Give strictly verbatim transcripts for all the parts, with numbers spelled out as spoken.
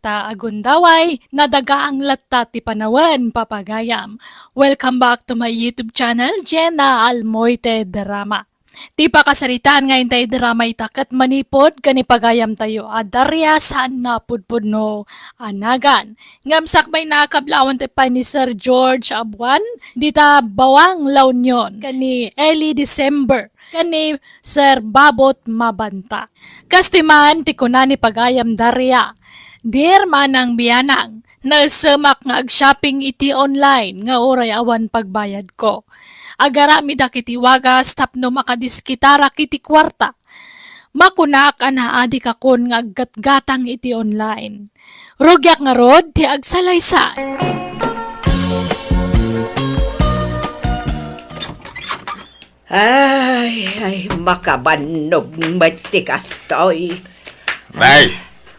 Ta agundaway, nadagaang latta ti panawen, papagayam. Welcome back to my YouTube channel, Jenna Almoite Drama. Ti pakasaritaan nga intay drama ita ket manipud ken ipagayamtayo a Daria saan napudpudno a nagan. Ngem sakbay na kablawan ti pay ni Sir George Abuan, dita Bawang La Union, ken ni Ellie December, ken ni Sir Babot Mabanta. Kastoy man ti kuna ni pagayam Daria, "Dear Manang Bianang, naesemak nga ag-shopping iti online nga uray awan pagbayadko. Agaramidak iti wagas tapno makadiskitarak iti kuarta. Makunak a naadikakon nga aggatgatang iti online. Rugiak ngarud ti agsalaysay." Ay, ay, makabannog met ti kastoy. Nay,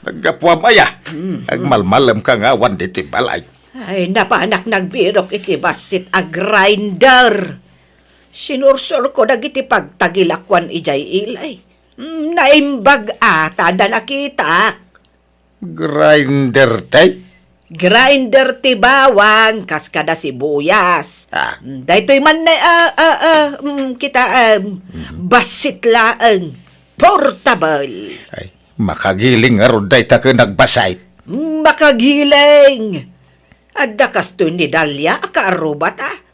naggapuam aya. Hmm. Agmalmalemka nga awan ditoy balay. Ay, napanak nagbirok iti bassit a grinder. Sinursorko dagiti pagtagilakuan idiay ilay. Hmm, naimbag a ta adda nakitak. Grinder, tay? Grinder ti bawang, kas kada sibuyas. Ah. Mm, daytoy man ne, ah, ah, ah, mm, kita, em, Mhm. Bassit laeng. Portable. Ay, makagiling ngarud dayta ken agbassit. Makagiling. Adda kastoy ni Dalia a kaarrubata.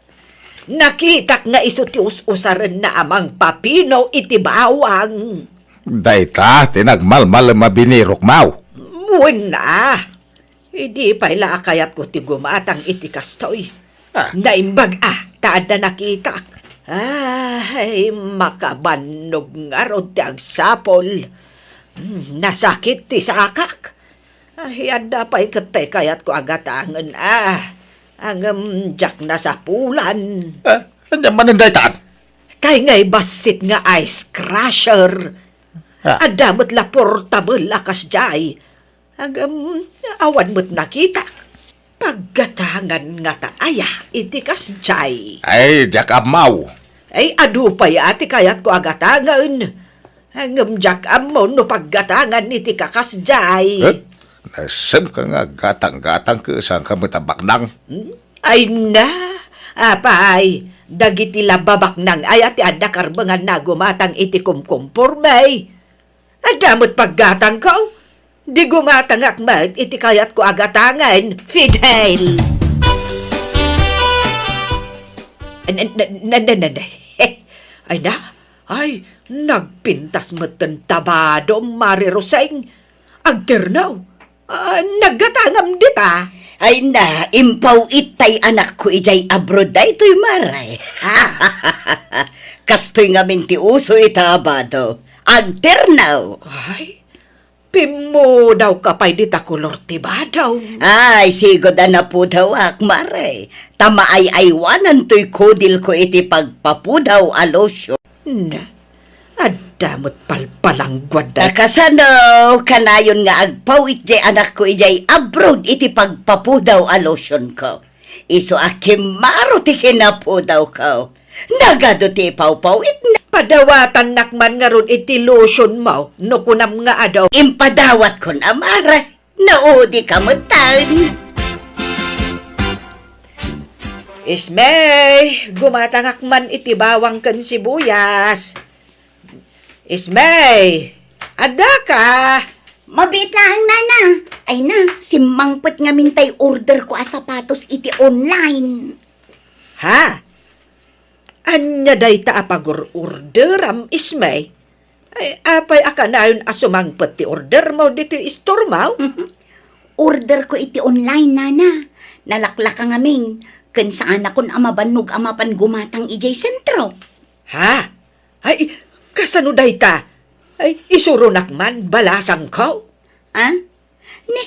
Nakitak nga isu ti us-usarenna a mangpapino iti bawang. Dayta ti nagmalmalem a binirokmo. Wen a. Idi pay la a kayatko ti gumatang iti kastoy. Ah. Naimbag a, ta adda nakitak. Ay, makabannog ngarud ti agsapul. Hmm, nasakit ti sakak. Ay, adda pay ket ti kayatko a gatangen, ah. Ngem diak nasapulan. Ah, ania manen dayta? Tay ngay bassit nga ice crusher. Ah. Adda met la portable a kasdiay. Ngem awan met nakitak. Paggatangan ngata aya iti kasdiay? Ay, diak ammo. Ay, adu pay a ti kayatko a gatangen. Ngem diak ammo no paggatangan iti kakasdiay. Eh? Nasemka nga aggatang-gatang ket saanka met a baknang? Hmm? Ay na, apay, dagiti la babaknang aya ti adda karbenganna a gumatang iti kumkumporme. Adda met paggatangko. Di gumatangak met iti kayatko a gatangen, Fidel. Ay na, ay, nagpintas metten tabado, Mare Roseng. Agterno. Ah, naggatangam dita. Ay na, impaw-it tay anakko idiay abroad daytoy, Mare. Kastoy ngamin ti uso ita a bado. Agterno. Ay, pimmudawka pay dita kolor ti bado. Ay, sigud a napudawak, Mare. Ta maay-aywanan toy kudilko iti pagpapudaw a lotion. Na, adda met palpalangguad da. Ta kasano, kanayon nga agpaw-it diay anakko idiay abroad iti pagpapudaw a lotionko. Isu a kimmaro ti kinapudawko. Nagadu ti ipawpaw-itna. Padawatannak man ngarud iti lotionmo, no kunam nga adu. Impadawatkon a, Mare. Naudika metten. Ismay, gumatangak man iti bawang ken sibuyas. Ismay, addaka? Mabiit laeng, Nana. Ay na, simmangpet ngamin tay orderko a sapatos iti online. Ha? Ania dayta a pagur-orderam, Ismay? Ay, apay a kanayon a sumangpet ti ordermo ditoy istormo? Orderko iti online, Nana. Nalaklaka ngamin, ken saanakon a mabannog a mapan gumatang idiay sentro. Ha? Ay, kasano dayta? Ay, isuronak man, balasangko. Ah? Ne,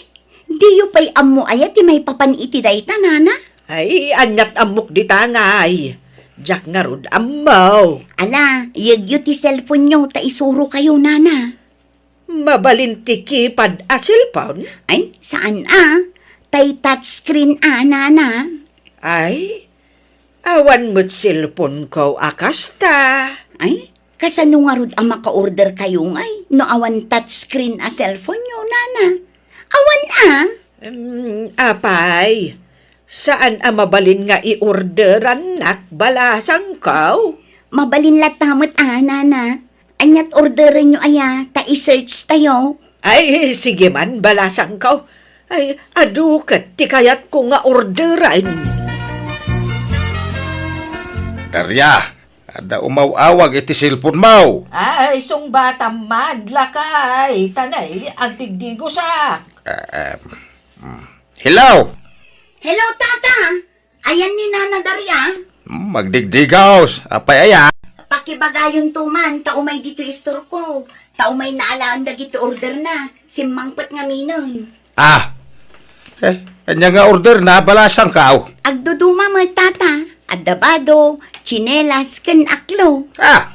diyo pay ammo aya ti maipapan iti dayta, Nana? Ay, aniat ammok dita ngay. Diak ngarud ammo. Ala, yegyo ti cellphone-yo ta isurokayo, Nana. Mabalin ti keypad a cellphone? Ay, saan a. Tay touchscreen a, Nana. Ay, awan met cellphone-ko a kasta. Ay, kasano ngarud a maka-order kayo ngay no awan touchscreen a cellphone-yo, Nana? Awan a. Em, apay, saan a mabalin nga i-orderannak, balasangko? Mabalin latta met a, nana. Aniat orderenyo aya, ta i-search tayo. Ay, sige man, balasangko. Ay, adu ket ti kayatko nga orderen. Daria, adda umaw-awag iti cellphone mo. Ay, sungbatam man, lakay. Tanay, agdigdigosak. Ah, em, mm. Hello? Hello, Tata. Ayan ni Nana Daria. Hmm, magdigdigos. Apay aya? Pakibagayonto man, ta umay ditoy istorko. Ta umay naalaan dagiti orderna. Simmangpet ngaminen. Ah. Eh, ania nga orderna, balasangko? Agduduma met, Tata. Adda bado, tsinelas, ken aklo. Ah.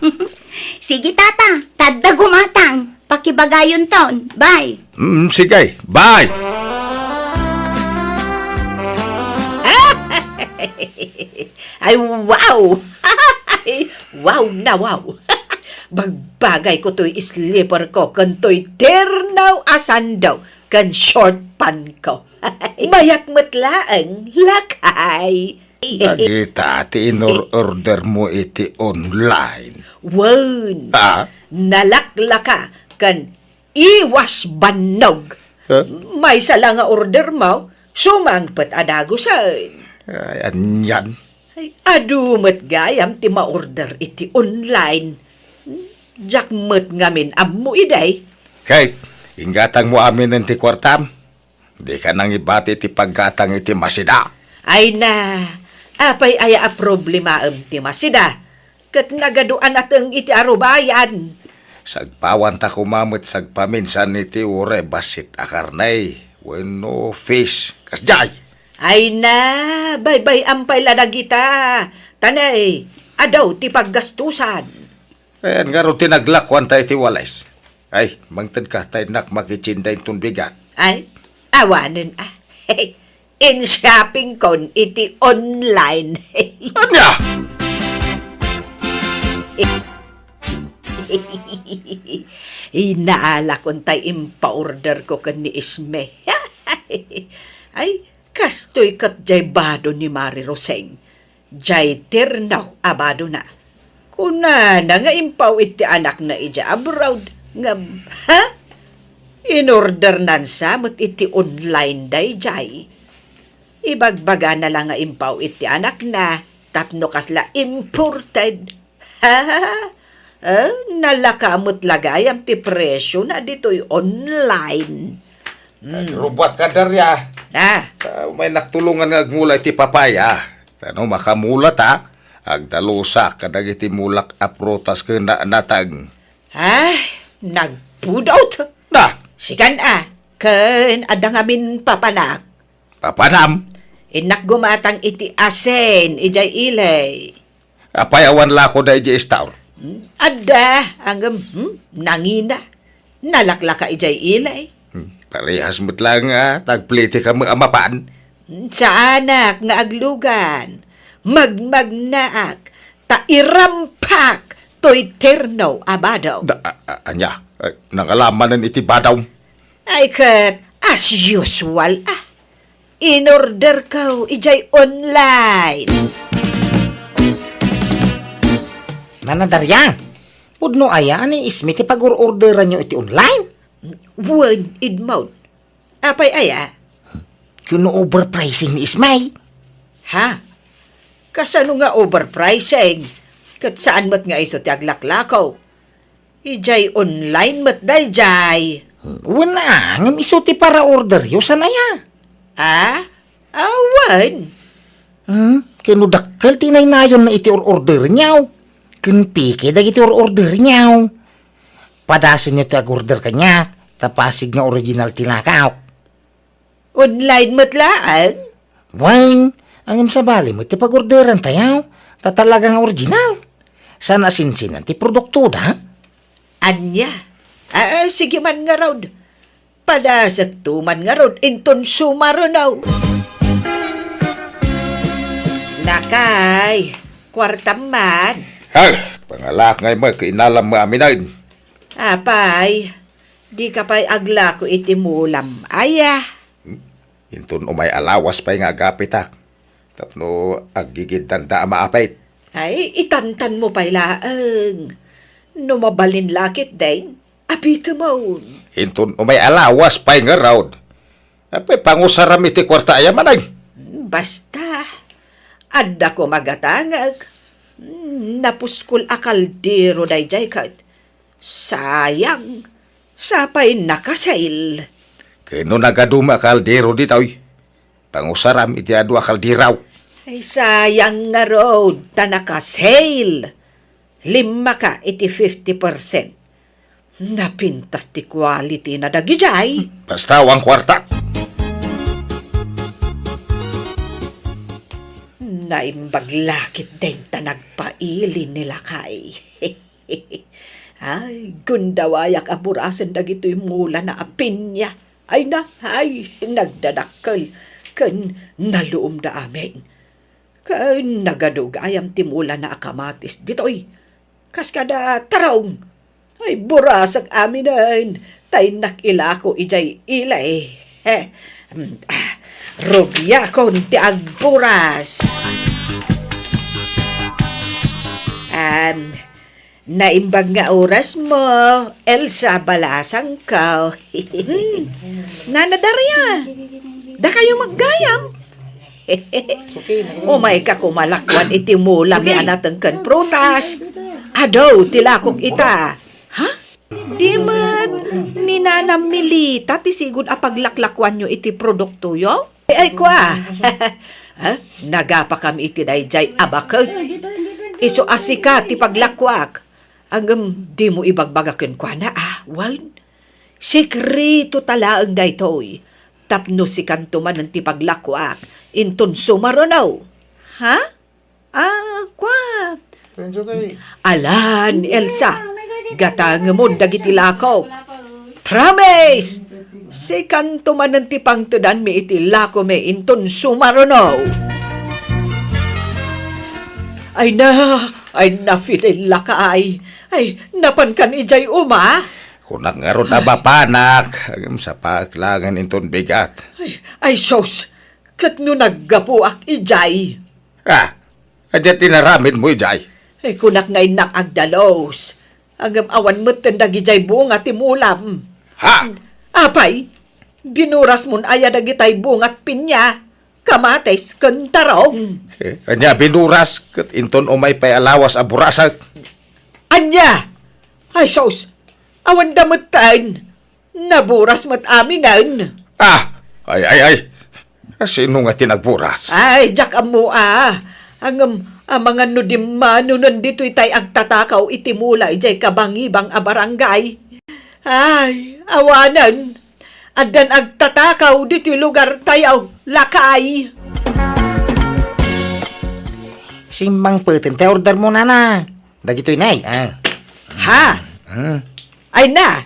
Sige, Tata. Tadda gumatang. Pakibagayonton. Bye. Mm, sige. Bye. Ay, wow! Wow na wow! Bagbagayko toy slipper ko ken toy terno a sando ken short pant ko. Mayat met laeng, lakay. Dagita ti inor-order mo iti online. Wen, Ah? nalaklaka ken iwas bannog. Huh? Maysa la nga order mo, sumangpet a dagusen. Ay, anian? Ay, adu met gayam ti ma-order iti online. Diak met ngamin ammo idi. Kate, inggatang mo aminen ti kuartam. Dika nangibati ti paggatang iti masida. Ay na, apay aya a problemaem ti masida? Ket nagadu a nateng iti arubayan. Sagpawanta koma met sagpaminsan iti uray bassit a karne wenno fish. Kasdiay! Ay na, baybay-am pay la dagita. Tanay, adu ti paggastusan. Ayan ngarud ti naglakuanta iti wales. Ay, mangtedka, ta innak makitsinda inton bigat. Ay, awanen a. In-shoppingkon iti online. Ania? Inaalakon tay impaorderko ken ni Isme. Ay, kastoy ket jay bado ni Mari Roseng. Jay terno a badona. Kunana nga impaw iti anakna idiay abroad. Ngem, ha? Inordernan sa met iti online dayjay. Ibagbagana la nga impaw iti anakna tapno kasla imported. Ha? Eh, nalaka met la gayam ti presiona ditoy online. Hmm. Agrubuatka, Daria. Ah. Ah, umay naktulongan nga agmula iti papaya. Ta no makamula ta, agdalusak kadagiti mulak a prutas ken na-, nateng. Ah, nagpudot. Na! Sikan a, ken adda ngamin papanak. Papanam? Innak gumatang iti asin, idiay ili. Apay awan lako daydiay store? Hmm, adda, ngem, hmm, nangina. Nalaklaka idiay ili. Hmm, parehas met laeng a tagplete ka met a mapan. Hmm, saanak nga aglugan. Magmagnaak, ta irampak toy terno a bado. Da, a, a, ania? Ay, nangala manen iti bado. Ay ket, as usual, ah. Inorderko idiay online. Nana Daria, pudno aya ni Isme ti pag-or-orderanyo iti online? Wen, Edmond. Apay aya? Kuno overpricing ni Isme. Ha? Kasano nga overpricing? Ket saan met nga isu ti aglaklako? Idiay online met daydiay. Wen a, ngem isu ti para-orderyo, saan aya? Ah? Awan. Hmm, ken no dakkel ti naynayonna iti or-orderenyo. Ken peke dagiti or-orderenyo. Padasenyo ti ag-order kaniak, ta pasig nga original ti lakak. Online met laeng? Wen, ngem sabali met ti pag-orderantayo, ta talaga nga original. Saan a sinsinan ti produktoda. Ania? Ah, sige man ngarud. Padasekto man ngarud inton sumaruno. Lakay, kuartam man. Ay, pangalaak ngay met, inalam mo aminen. Apay, Dika pay aglako iti mulam, aya? Hmm? Inton umay a lawas pay nga agapitak, tapno aggigiddanda a maapit. Ay, itantanmo pay laeng. No mabalin la ketdin, apitemon. Inton umay a lawas pay ngarud, apay pangusaram iti kuarta aya manen? Basta, adda koma gatangek. Hmm, napuskol a kaldero daydiay ket. Sayang, sapay naka-sale. Ken no nagaduma a kaldero ditoy, pangusaram iti adu a kaldero. Ay, sayang ngarud, ta naka-sale. Limmaka iti fifty percent. Napintas ti quality na dagidiay. Basta awan kuarta. Naimbag la ketdin ta nagpaili ni lakay. Ay, gundawayak a burasen dagitoy mulana a pinya. Ay na, ay, nagdadakkel ken naluomda amin. Ken nagadu gayam ti mulana a kamatis ditoy. Kas kada tarong. Ay, burasek aminen. Ta innak ilako idiay ili. He. Mm, ah, rugiakon ti agburas. Am, naimbag nga orasmo, Elsa balasangko. Hmm. Nana Daria, dakayo maggayam. Umayka koma lakuan iti mulami a nateng ken prutas. Adu ti lakok ita. Ha? Di met ni Nana Milita ti sigud a paglaklakuanyo iti produktoyo? Ay, ay, kua. Ha? Nagapakami iti daydiay a baket. Isu a sika ti paglakuak. Ngem dimo ibagbaga kenkuana a, wen? Sekreto ta laeng daytoy. Tapno sikanto manen ti paglakuak, inton sumaruno. Ha? Ah, kua. Alan, Elsa, gatangemon dagiti lakok. Promise! Sikanto manen ti pangtedanmi iti lakomi inton sumaruno. Ay na, ay na, Fidel lakay. Ay, napankan idiay uma? Kunak ngarud a mapanak, ngem sapaek laengen inton bigat. Ay, ay, sus, ket no naggapuak idiay? Ah, Ania ti inaramidmo idiay? Ay, kunak nga innak agdalus. Ngem awan metten dagidiay bunga ti mulam. Ha? Apay, binurasmon aya dagitay bungat pinya, kamatis, ken tarong? Eh, ania binuras, ket inton umay pay a lawas a burasek? Ania? Ay, sus! Awan da metten. Naburas met aminen. Ah! Ay, ay, ay! Sino nga ti nagburas? Ay, diak ammo a. Ngem, amangan no dimmanonen ditoy tay agtatakaw iti mula idiay kabangibang a barangay. Ay, awanen. Addan agtatakaw ditoy lugar tayo, lakay. Simmangpeten ti order mo, nana. Dagitoy nay, ah. Ha? Hmm. Ay na!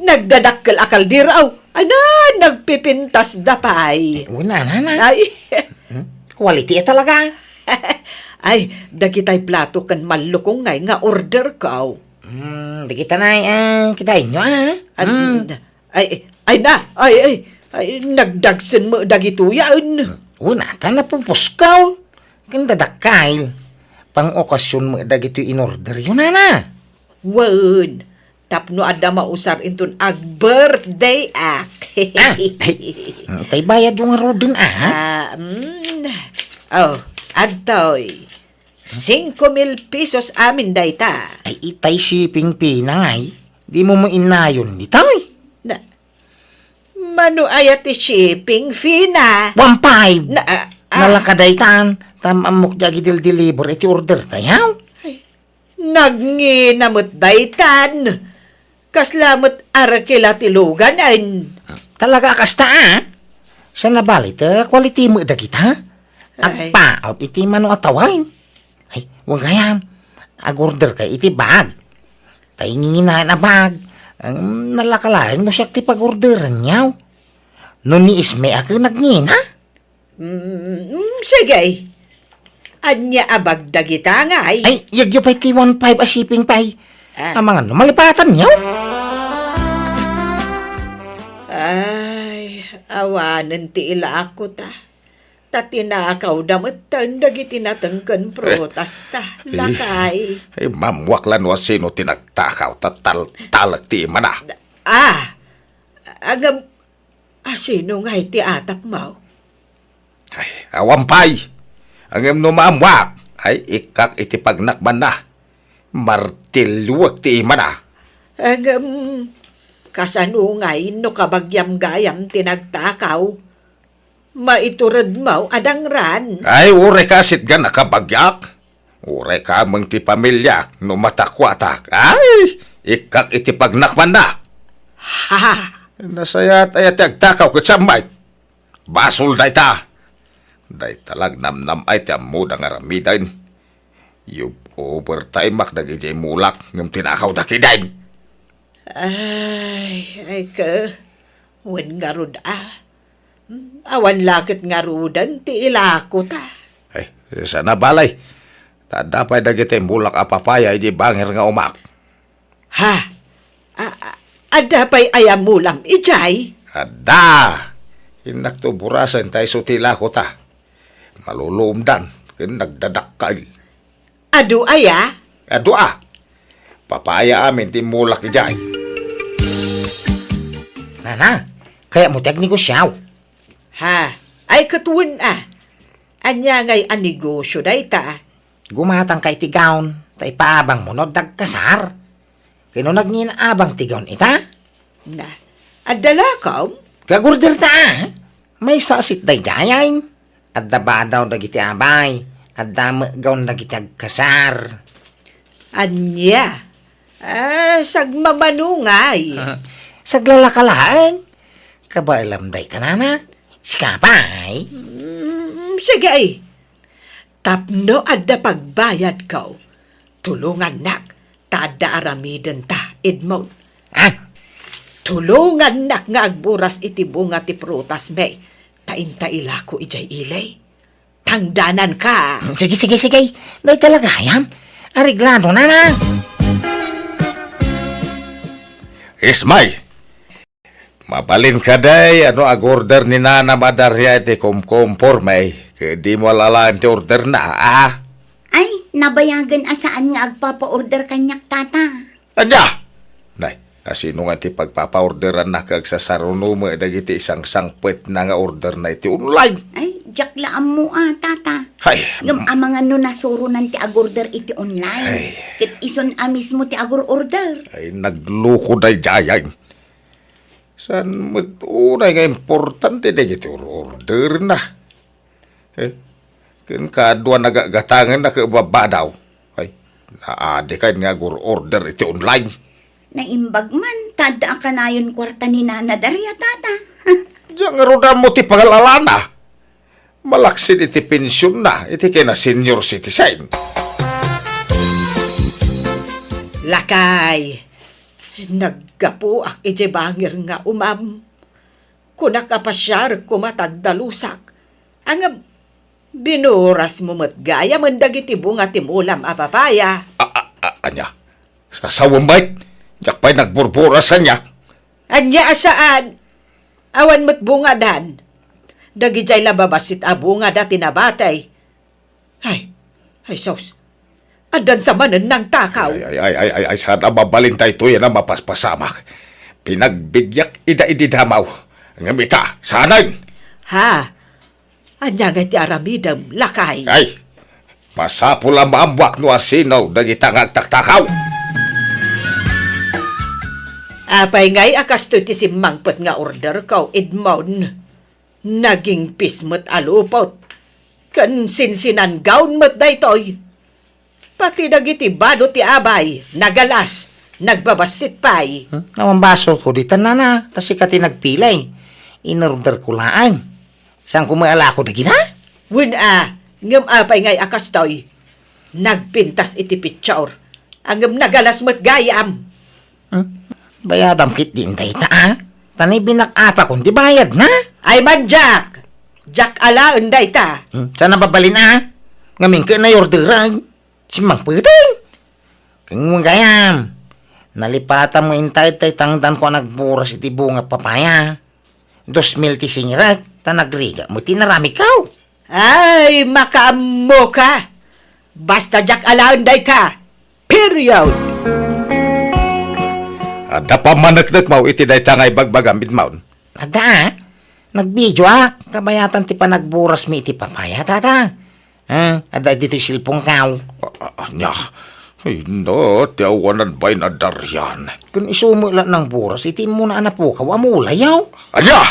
Nagdadakkel a kaldero. Ay na, nagpipintas da pay. Eh, una, nana. Ay. Hmm? Quality a talaga. Ay, dagitay plato ken mallukong ngay nga order ko. Hmm, dagita nay, ah, kitaenyo, ah. An-, Hmm. Ay, ay na, ay, ay, ay, nagdagsen mo dagitoyan. Una, ta napupuskaw. Ken dadakkel. Pang-okasyon mo dagitoy inorder yo, nana. Wen, tapno adda mausar inton ag-birthday ak. Ah, ay, tay bayad yo ngaruden, ah. Ah, mm. Oh, adtoy. Singko mil pesos amin dayta. Ay, itay shipping fee na ngay. Di mo mainnayon ditoy. Na, mano aya ti shipping fee na? One five. Na, ah, ah. Nalaka daytan, ta ammok di agidel-deliver iti order tayo. Ay, nagngina met daytan. Kasla met arkila ti luganen. Talaga a kasta, ah? Sa nabali, ta quality mo dagita? Ay. Agpaot iti mano a tawain. Ay, wen gayam. Ag-order ka iti bag. Tay nginginaen a bag. Ang nalaka laeng no siak ti pag-orderen yaw. No ni Isme a ken nagngina? Mm, mm, sige. Ania a bag dagita ngay? Ay, yagyo pay ti one five a shipping pay. Ah. Amangan no malipatanyo? Ay, awanen ti ilako ta. Ta tinakawda metten dagiti nateng ken prutas ta, eh, lakay. Ay, mammuak la no asino ti nagtakaw, ta tal-, talek ti imana. Ah, agam, asino ngay ti atapmo? Ay, awan pay. Ngem no maammuak, ay, ikkak iti pagnakbanna. Martilluek ti imana. Ngem, kasano ngay no kabagiam gayam ti nagtakaw? Maituredmo a dangran. Ay, uray ka sitgan a kabagiak. Uray ka ameng ti pamilia no matakuatak. Ay, ikkak iti pagnakbanna. Ha? Nasayaat aya ti agtakaw ket sammay. Basol dayta. Dayta la agnamnam-ay ti ammoda nga aramiden. Yub-, overtime-ak dagidiay mulak ngem tinakawda ketdin. Ay, ay, ke, wen ngarud a. Hmm, awan la ket ngaruden ti ilako ta. Ay, saan a balay. Ta adda pay dagiti mulak a papaya idiay bangir nga umak. Ha? A-, a-, adda pay aya mulam idiay? Adda. Innak to burasen ta isu ti ilako ta. Maluluomdan ken nagdadakkel. Adu aya? Adu a. Papaya amin ti mulak idiay. Nana, kayatmo ti agnegosiaw? Ha? Ay, ket wen a. Ania ngay a negosio dayta? Gumatangka iti gown, ta ipaabangmo no adda agkasar. Ken no nagngin-abang ti gown ita? Na, adda lakom? Kag-order ta, a? Maysa a set daydiay. Adda badaw dagiti abay, adda met gown dagiti agkasar. Ania? Ah, sagmamano ngay. Saglalaka laeng. Kabaelam dayta, nana. Sika pay? Mm, sige, ay. Tapno adda pagbayadko, tulongannak ta adda aramidenta, Edmond. Ah? Tulongannak nga agburas iti bunga ti prutasmi, ta inta ilako idiay ili. Tangdananka. Sige, sige, sige. Dayta la gayam. Areglado, nana. Ismay, mabalin kadi a no ag-order ni Nanam a Daria iti kumkumpormi, ket dimo alalaen ti orderna, a? Ay, nabayagen a saan nga agpapa-order kaniak, tata. Ania? Nay, asino nga ti pagpapa-orderanna ket agsasaruno met dagiti sangsangpetna nga orderna iti online? Ay, diak la ammo a, tata. Hay, ngem amangan no nasuronan ti ag-order iti online. Ay. Ket isun a mismo ti agur-order. Ay, nagloko daydiay. Saan met unay nga importante dagiti or-orderna? Eh, ken kaadua nagagatangenna ket babbadaw. Ay, naadikay nga agur-order iti online. Naimbag man, ta adda a kanayon kuarta ni Nana Daria, tata. Diak ngarud ammo ti pangal-alana. Malaksid iti pensionna iti kinasenior citizen. Lakay, naggapuak idiay bangir nga umam. Kunak a pasiarek koma ta agdalusak. Ngem, binurasmo met gayamen dagiti bunga ti mulam a papaya. A, a, a, ania? Sasawem met? Diak pay nagburburas ania? Ania a saan? Awan met bungadan. Dagidiay la babassit a bungada ti nabati. Ay, ay, sus. Addan sa manen nangtakaw. Ay, ay, ay, ay, ay, ay, saan a mabalin daytoy a mapaspasamak? Pinagbigyak ida idi damaw. Ngem ita, saanen? Ha? Ania ngay ti aramidem, lakay? Ay, masapul a maammuak no asino dagita nga agtaktakaw. Apay ngay a kastoy ti simmangpet nga orderko, Edmond? Nagingpis met a lupot, ken sinsinanggaon met daytoy. Pati dagiti bado ti abay, nagalas, nagbabassit pay. Hmm? Awan basolko ditan, nana, ta sika ti nagpili. Inorderko laeng. Saanko met a lako dagita? Wen a, ngem apay ngay a kastoy? Nagpintas iti picture, ngem nagalas met gayam. Hmm? Bayadam ketdin dayta, a? Ta ni binak-apakon ti bayadna. Ay man, Jack! Jack alaen dayta. Hmm? Saan a mabalin, a? Ngamin ket naiorderan. Simmangpeten. Ken gayam, Nalipatam nga intay tay tangdanko a nagburas iti bunga papaya. Dos mil ti singirek, ta nagrigat mo ti inaramidko. Ay, makaammoka! Basta diak alaen dayta. Period! Adda pammaneknekmo iti dayta nga ibagbagam, Edmond? Adda, ah. Nagbideoak, kabayatan ti panagburasmi iti papaya, tata. Ah, adda ditoy cellphoneko. A-, a-, ania? Ay, no, ti awanan bain a darian. Ken isu met la nangburas iti immuna a napukaw a mulayaw. Ania?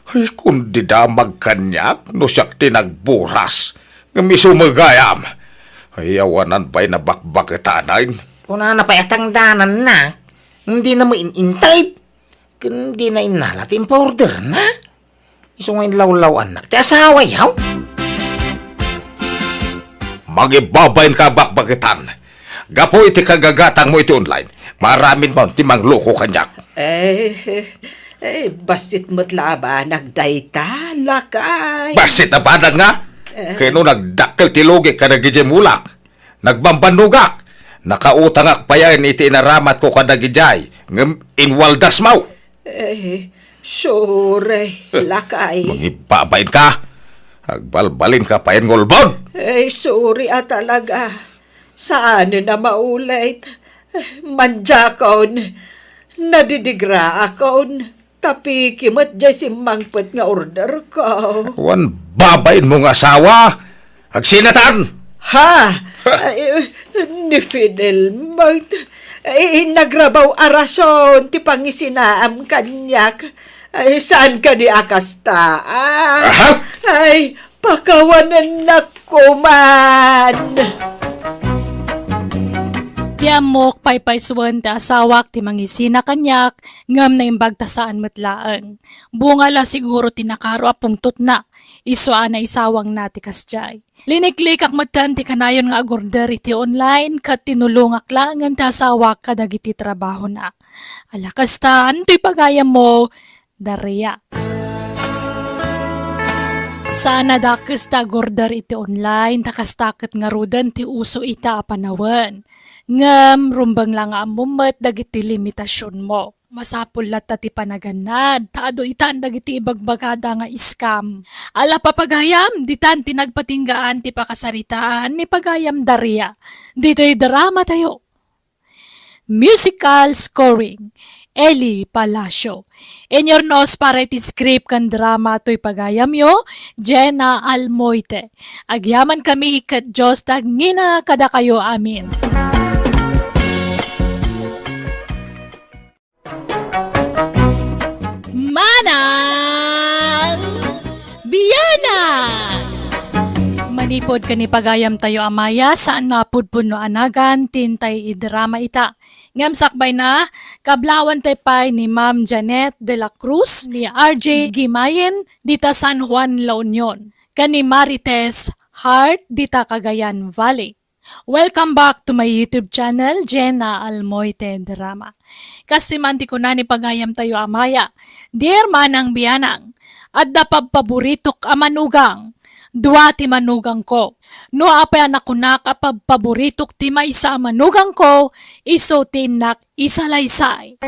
Ay, kundi damag kaniak no siak ti nagburas. Ngem isu met gayam. Ay, awanan bain a bakbaketanen. Kunana pay a tangdananna. Dina met in-intay. Ken dina innala ti impaorderna. Isu nga inlawlaw-annak ti asawayo. Mangibabainka a bakbaketan. Gapu iti kagagatangmo iti online, maaramidmo ti mangloko kaniak. Eh, eh, bassit met la a banag dayta, lakay. Bassit a banag nga? Eh. Ken no nagdakkel ti lugik kadagiti mulak, nagbambannogak, nakautangak payen iti inaramatko kadagidiay, ngem inwaldasmo. Eh, sorry, lakay. Mangibabainka. Agbalbalinka payen nga ulbod. Eh, sorry a talaga. Saanen a maulit. Mandiakon. Nadidigraakon. Tapiki met diay simmangpet nga orderko. Wen babainmo nga asawa. Agsinatan! Ha? Ay, ni Fidel met. Ay, nagrabaw a rason ti pangisinaam kaniak. Ay, saan kadi a kasta? Ah, Aha? Ay, pakawanennak koman. Ti ammok, paypaysuen ti asawak ti mangisina kaniak, ngem naimbag ta saan met laeng. Bunga la siguro ti nakaro a pungtotna, isu a naisawangna ti kasdiay. Liniklikak metten ti kanayon nga agorder iti online ket tinulongak laengen ti asawak kadagiti trabahona. Ala kasta, antoy pagayammo, Daria? Saan a dakes ti agorder iti online, ta kasta ket ngaruden ti uso ita a panawen. Ngem rumbeng la nga ammom met dagiti limitasionmo. Masapul latta ti panagannad, ta adu itan dagiti ibagbagada nga scam. Ala, papagayam, ditan ti nagpatinggaan ti pakasaritaan ni pagayam Daria. Ditoy dramatayo. Musical scoring, Eli Palacio. Inyurnos para iti script ken drama toy pagayamyo, Jenna Almoite. Agyamankami ket Dios ti agngina kadakayo amin. Manang Bianang! Manipud ken ni pagayamtayo a Maya, saan nga pudpudno a nagan ti intay idrama ita. Ngem sakbayna, kablawantay pay ni Ma'am Janet de la Cruz, ni R J Gimayen, dita San Juan, La Union, ken ni Marites Hart, dita Cagayan Valley. Welcome back to my YouTube channel, Jenna Almoite Drama. Kastoy man ti kuna ni pagayamtayo a Maya, "Dear Manang Bianang, adda pabpaboritok a manugang. Dua ti manugangko. No apay a nakunak a pabpaboritok ti maysa a manugangko, isu ti innak isalaysay."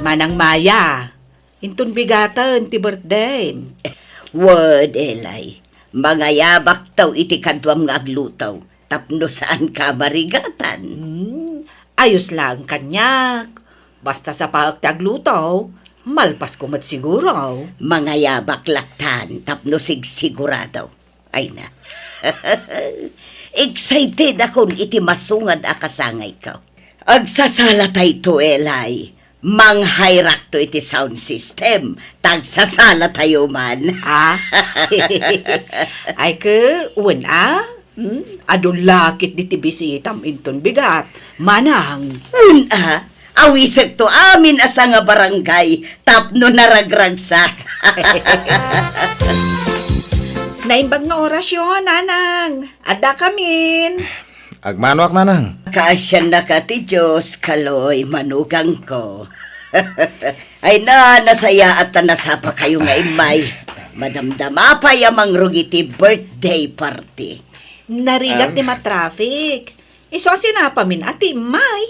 Manang Maya, inton bigaten ti birthday. Wen, Eli, mangayabakto iti kaduam nga agluto tapno saanka a marigatan. Hmm, ayos laeng kaniak. Basta sapaek ti agluto, malpasko met siguro. Mangayabak lattan tapno sigsigurado. Ay na. Excited akon iti masungad a kasangayko. Agsasalatayto, Eli. Manghayrakto iti sound system. Ta agsasalatayo man. Ah? Ay, ke, wen, ah? Hmm? Adu la ketdi ti bisitam inton bigat. Manang. Wen, ah? Awisekto amin a sanga barangay tapno naragragsak. Naimbag nga orasyo, Nanang. Addakamin. Agmanoak, Nanang. Kaasiannaka ti Dios, Kaloy, manugangko. Ay na, nasayaat ta nasapakayo nga immay. Madamdama pay a mangrugit ti birthday party. Narigat ti matraffic. Isu a sinapamin a timmay.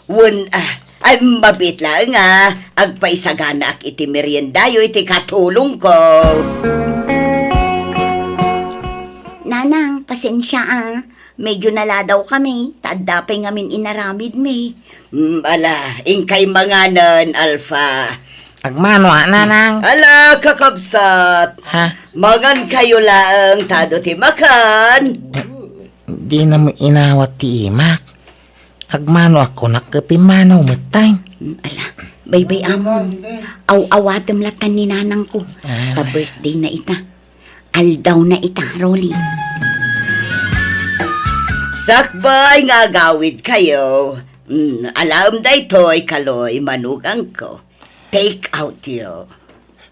Wen, ah, ay, mabiit laeng a agpaisaganaak iti meriendayo iti katulongko. Nanang, pasensia, ah. Medyo naladaw kami, ta adda pay ngamin inaramidmi. Mm, ala, inkay manganen, Alpha. Agmano a, Nanang? Ala, kakabsat. Ha? Mangan kayo laeng, tado ti makan. Di na mo inawat ti imak. Agmano ako, nakkepimmanaw mettay. Mm, ala, baybay-amon. Aw-awatem latan ni nanangko. Ah. Ta birthday na ita. Aldaw na ita, Rolly. Sakbay nga agawid kayo. Mm, alaem daytoy, Kaloy, manugangko. Take out yo.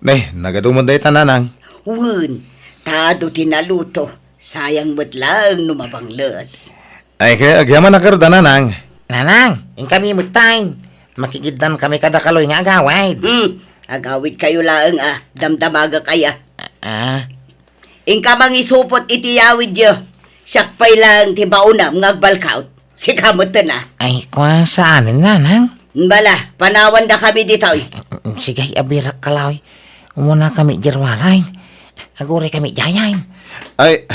Ne, nagadumo dayta, Nanang. Wen, tado ti naluto. Sayang met laeng no mabangles. Ay, kay agyamanak ngarud, Nanang. Nanang, inkami mettay. Makigiddan kami kada Kaloy nga agawid. Hmm, agawid kayo laeng a. Damdamagak aya. Ah. Inka mangisupot iti yawidyo. Siak pay laeng ti baonam nga agbalkaut. Sika metten a. Ay, kua, saanen, Nanang? Bala, panawan da kami ditoy. Sige, abirak, Kaloy. Umuna kami, Jerwaray. Aguray kami, Jayan. Ay,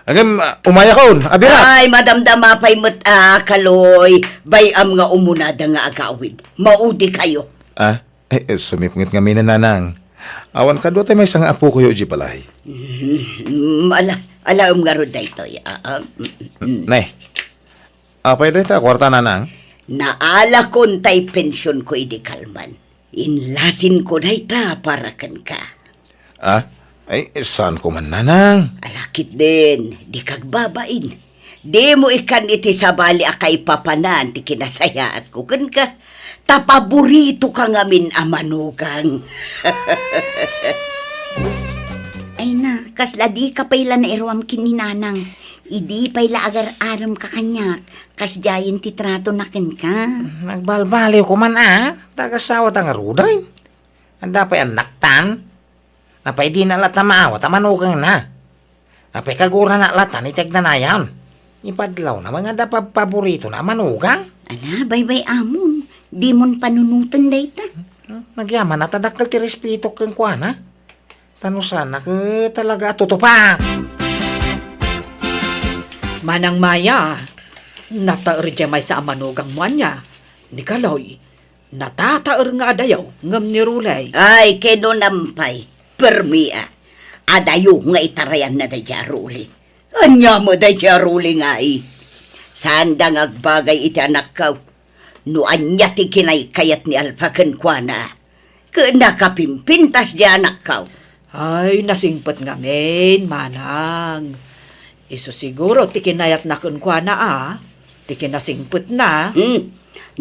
agem, umayakon, abirak. Ay, madamdama pay met a, Kaloy. Bay-am nga umunada nga agawid. Maudi kayo. Ah, eh, eh, sumipnget ngamin, Nanang. Awan kadua tay maysa nga apokoyo idiay balay. Mm, ala, alaem ngarud daytoy. Ah, ah, mm, mm. Ne, apay dayta a kuarta, Nanang? Naalakon tay pensionko idi kalman. Inlasinko dayta para kenka. Ah? Ay, saanko man, Nanang. Ala ketdin, dika agbabain. Dimo ikkan iti sabali a kaipapanan ti kinasayaatko kenka. Ta paboritoka ngamin a manugang. Ay na, kasla dika pay la nairuam ken ni Nanang. Idi pay la agar-aremka kaniak, kasdiayen ti tratona kenka. Nagbalbaliwko man a, ta agasawata ngaruden. Adda pay annaktan. Apay dina latta maawat a manugangna? Apay kagurana latta iti agnanayon? Ipadlawna nga adda pabpaboritona a manugang? Ala, baybay-amon. Dimon panunoten dayta. Hmm, nagyaman a ta dakkel ti respetok kenkuana. Ta no saan, ket talaga a tutupak. Manang Maya, nataer diay maysa a manugangmo ania, ni Kaloy. Natataer nga adayo ngem ni Rolly. Ay, kinunam pay. Permi a. Adayo nga itarayanna daydiay a Rolly. Ania met daydiay a Rolly ngay? Saanda nga agbagay iti anakko. No ania ti kinaykayat ni Alpha kenkuana, ket nakapimpintas diay anakko. Ay, nasingpet ngamin, manang. Isu siguro ti kinayatna kenkuana a, ti kinasingpetna. Hmm.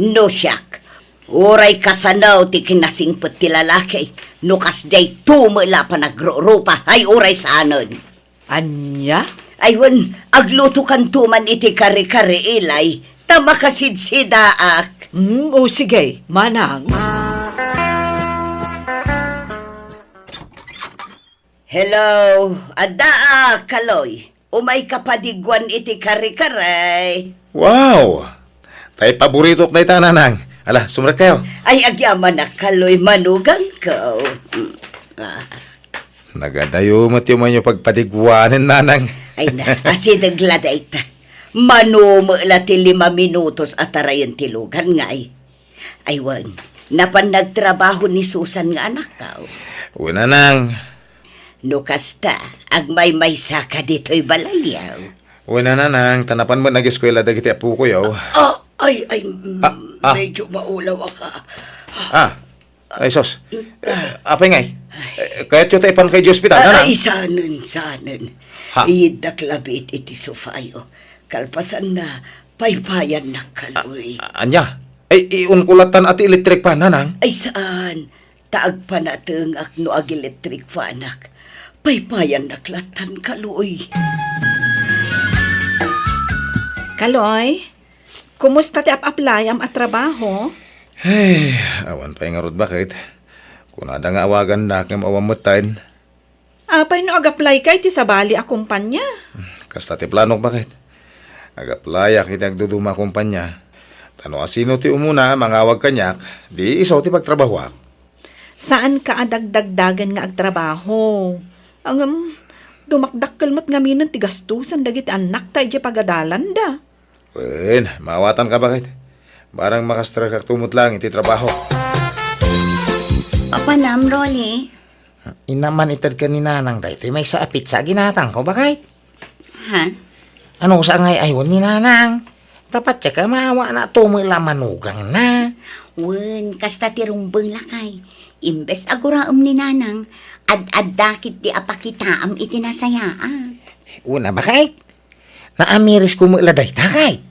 No siak, uray kasano ti kinasingpet ti lalaki, no kasdiay to met la a panagrurupa, ay uray saanen. Ania? Ay wen, aglutokanto man iti kare-kare, Ilay, ta makasidsidaak. Hmm, o sige, manang. Hello, addaak, Kaloy. Umayka padigguan iti kare-kare. Wow! Tay paboritok dayta, Nanang. Ala, sumrekkayo. Ay, agyamanak, Kaloy, manugangko. Mm, ah. Nagadayo met ti umayyo pagpadigguanen, Nanang. Ay na, asideg la dayta. Mano met la ti lima minutos a tarayen ti lugan ngay. Ay wen, napan nagtrabaho ni Susan nga anakko? Wen, Nanang. No kasta, agmaymaysaka ditoy balayyo. Wen, Nanang, ta napan met nageskuela dagiti apokoyo. Ah, ay, ay, mm, Ah, ah. Medyo maulawaka. Ah, ay, sus. Eh, apay ngay? Eh, kayatyo ta ipanka idiay ospital, Nanang? Ay, saanen, saanen. Ha? Iyiddak labi iti sofayo. Kalpasanna, paypayannak, Kaloy. A-, ania? Ay, iunko lattan a ti electric fan, Nanang? Ay, saan? Ta agpanatengak no ag-electric fanak. Paypayannak lattan, Kaloy. Kaloy, kumusta ti ap-aplayam a trabaho? Ay, awan pay ngarud, baket. Kunada nga awagannak ngem awan metten. Apay no ag-apply ka iti sabali a kumpanya? Kasta ti planok, baket. Nag-applyak iti agduduma a kompania. Ta no asino ti umuna a mangawag kaniak, di isu ti pagtrabahoak. Saanka a dagdagdagen nga agtrabaho. Ngem, dumakdakkel met ngaminen ti gastusen dagiti annakta idiay pagadalanda. Wen, maawatanka, baket. Barang makastrekakto met laeng iti trabaho. Apanam, Rolly? Inna man ited ken ni Nanang daytoy maysa a pizza a ginatangko, baket. Ha? Ano sa ngay aywan ni Nanang? Dapat siya ka maawana to met la manugangna. Wen, kasta ti rumbeng lakay. Imbes a guraem ni Nanang, ad-adda ketdi a pakitaam iti nasayaat. Una, baket. Naamirisko met la dayta, kay?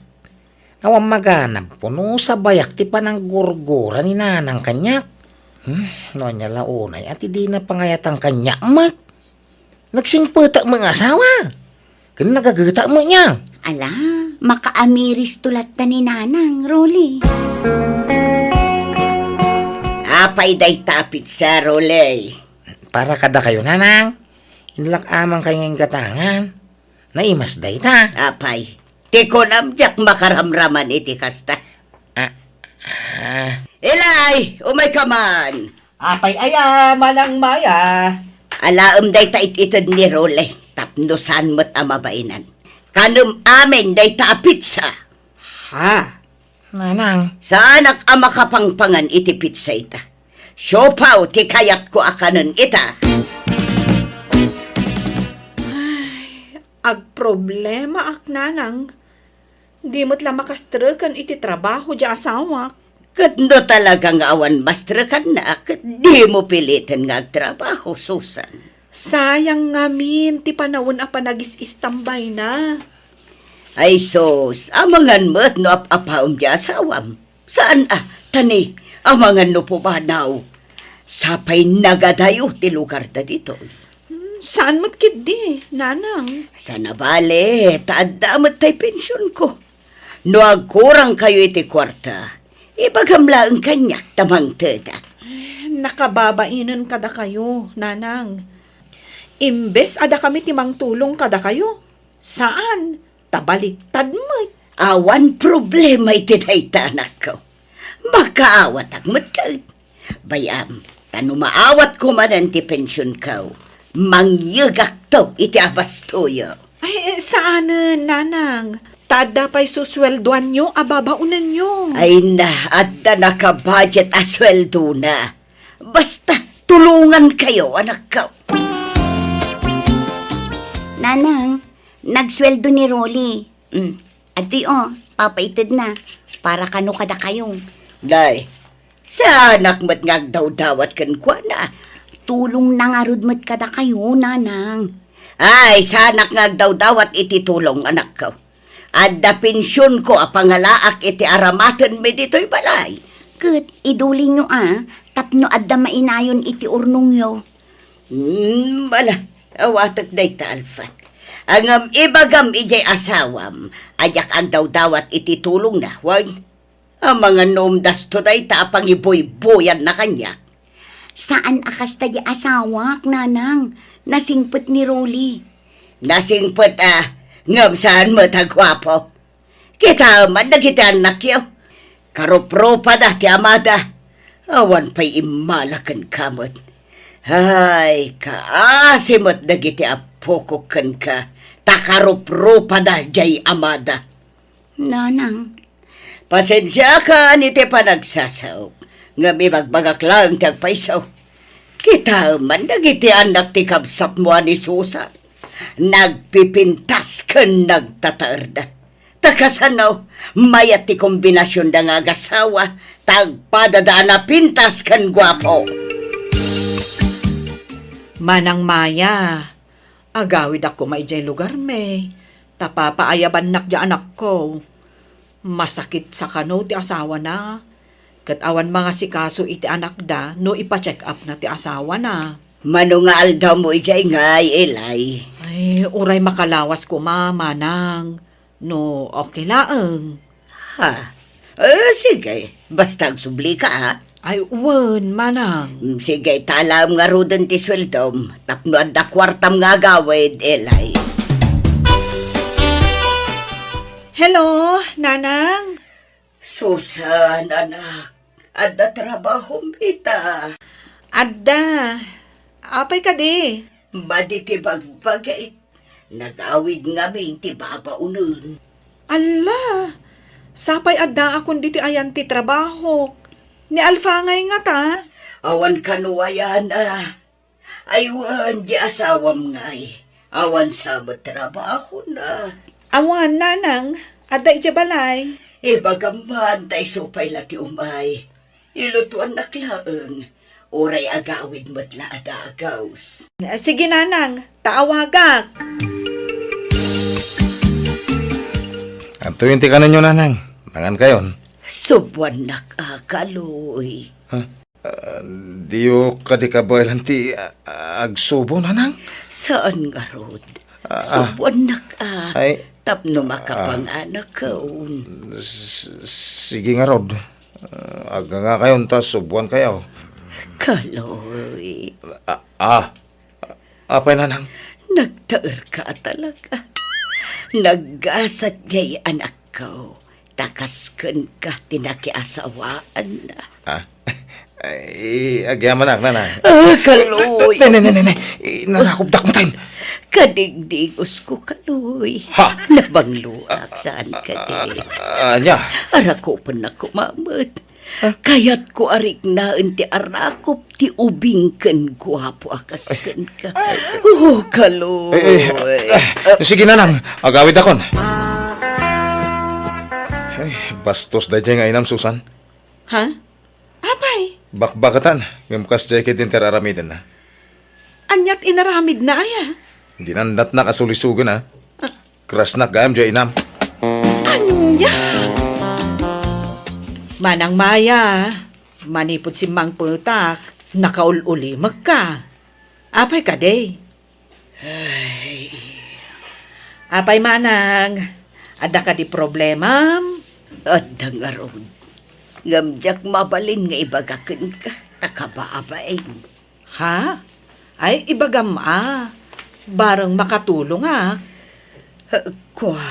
Awan maganabko no sabayak ti pananggurgura ni Nanang kaniak. Hmm, no ania la unay a ti dina pangayatan kaniak met. Nagsingpetak met nga asawa. Ken nagageta met niya. Ala, makaamiristo latta ni Nanang, Rolly. Apay dayta a pizza, Rolly? Para kadakayo, Nanang. Inlak-aman kay nga inggatangan. Naimas dayta. Apay, ti kunam diak makaramraman iti kasta. Ah, ah. Ilay, umayka man. Apay aya, Manang Maya? Alaem dayta it-ited ni Rolly, tapno saan met a mabainan. Kanem amin dayta a pizza. Ha? Nanang. Saanak a makapangpangan iti pizza ita. Siopaw ti kayatko a kanen ita. Ay, agproblemaak, Nanang. Di met la makastreken iti trabaho diay asawak. Ket no talaga nga awan mastrekanna, ket dimo piliten nga agtrabaho, Susan. Sayang ngamin ti panawen a panagis-istambayna. Ay sus, amangan met no ap-apaem ti asawam. Saan a, ta ni, amangan no pumanaw. Sapay nagadayo ti lugarda ditoy. Hmm, saan met ketdi, Nanang? Saan a bale, ta adda met tay pensionko. No agkurangkayo iti kuarta, ibagam laeng kaniak ta mangtedak. Nakababainen kadakayo, Nanang. Imbes a dakami ti mangtulong kadakayo, saan, ta baliktad met. Awan problema iti dayta, anakko. Makaawatak met ket. Bay-am, ta no maawatko manen ti pensionko, mangyegakto iti abastoyo. Ay, saanen, Nanang. Ta adda pay susueldoanyo a babaonenyo. Ay na, adda nakabudget a sueldona. Basta, tulongankayo, anakko. Nanang, nagsueldo ni Rolly. Mm. Adtoy, o, papaitedna. Para kano kadakayo. Nay, saanak met nga agdawdawat kenkuana. Tulongna ngarud met kadakayo, Nanang. Ay, saanak nga agdawdawat iti tulong, anakko. Adda pensionko a pangalaak iti aramatenmi ditoy balay. Ket idulinyo a, tapno adda mainayon iti urnongyo. Hmm, bala, awatek dayta, Alfa. Ngem ibagam idiay asawam a diak agdawdawat iti tulongna, wen? Amangan no umdasto dayta a pangibuybuyanna kaniak. Saan a kasta di asawak, Nanang. Nasingpet ni Rolly. Nasingpet a, ngem saan met a guapo. Kitaem man dagiti annakyo. Karuprupada ti amada. Awan pay immala kenka met. Ay, kaasi met dagiti appokok kenka, ta karuprupada diay amada. Nanang. Pasensiakan iti panagsasaok, ngem ibagbagak laeng ti agpayso. Kitaem man dagiti annak ti kabsatmo a ni Susan. Nagpipintas ken nagtataerda. Ta kasano, mayat ti kombinasionda nga agasawa, ta agpadada a napintas ken guapo. Manang Maya, agawidakon idiay lugarmi, ta papaayabannak diay anakko. Masakit sa kano ti asawana, ket awan mangasikaso iti anakda no ipa-check-upna ti asawana. Mano nga aldawmo idiay ngay, Eli? Ay, uray makalawas koma, Manang. No okay laeng. Ha? Eh, sige. Basta agsublika, ha? Ay, wen, Manang. Mm, sige, ta alaem ngaruden ti sueldom. Tapno adda kuartam nga agawid, Eli. Hello, Nanang? Susan, anak, adda trabahom ita? Adda. Apay kadi? Madi ti bagbagik. Nagawid ngamin ti babaonen. Alla, sapay addaakon ditoy ayan ti trabahok. Ni Alfa ngay ngata? Awan kano ayan a. Ay wen, di asawam ngay. Awan sa met trabahona. Awan, Nanang. Adda idiay balay. Ibagam man, ta isu pay la ti umay. Ilutuannak laeng. Uray agawid met la a dagus. Sige, Nanang. Ta awagak. Adtoyen ti kanenyo, Nanang. Mangankayon. Subuannak a, Kaloy. Ah, diyo kadi kabaelan ti, ah, agsubo, Nanang? Saan ngarud. Ah, ah. Subuannak a, ay, tapno makapanganakon. S-, sige ngarud. Ah, agngangakayon ta subuankayo. Kaloy. Ah, ah. Apay, Nanang? Nagtaerka talaga. Naggasat diay anakko. Ta kas kenka ti nakiasawaanna. Ah? Ay, agyamanak, Nanang. Ah, Kaloy. Ne, ne, ne, ne, ne. Inarakopdak met. Kadigdigosko, Kaloy. Ha? Nabangloak saan kadi. Ah, ania? Arakopennak koma met. Ah? Kayatko a riknaen ti arakop ti ubing ken guapo a kas kenka. Oh, Kaloy. Eh, eh, eh, sige, Nanang. Agawidakon. Ay, bastos daydiay nga inam, Susan. Ha? Apay? Bakbaketan, ngem kasdiay ketdi ti ar-aramidenna. Aniat inaramidna aya? Dinandatnak a sulisogen a. Ah. Krasnak gayam diay inam. Ania? Manang Maya, manipud simmangpetak, nakaul-ulimekka. Apay kadi? Ay. Apay, Manang, adda kadi problemam? Adda ngarud. Ngem diak mabalin nga ibaga kenka, ta kababain. Ha? Ay, ibagam a. Bareng makatulongak. Eh, kua.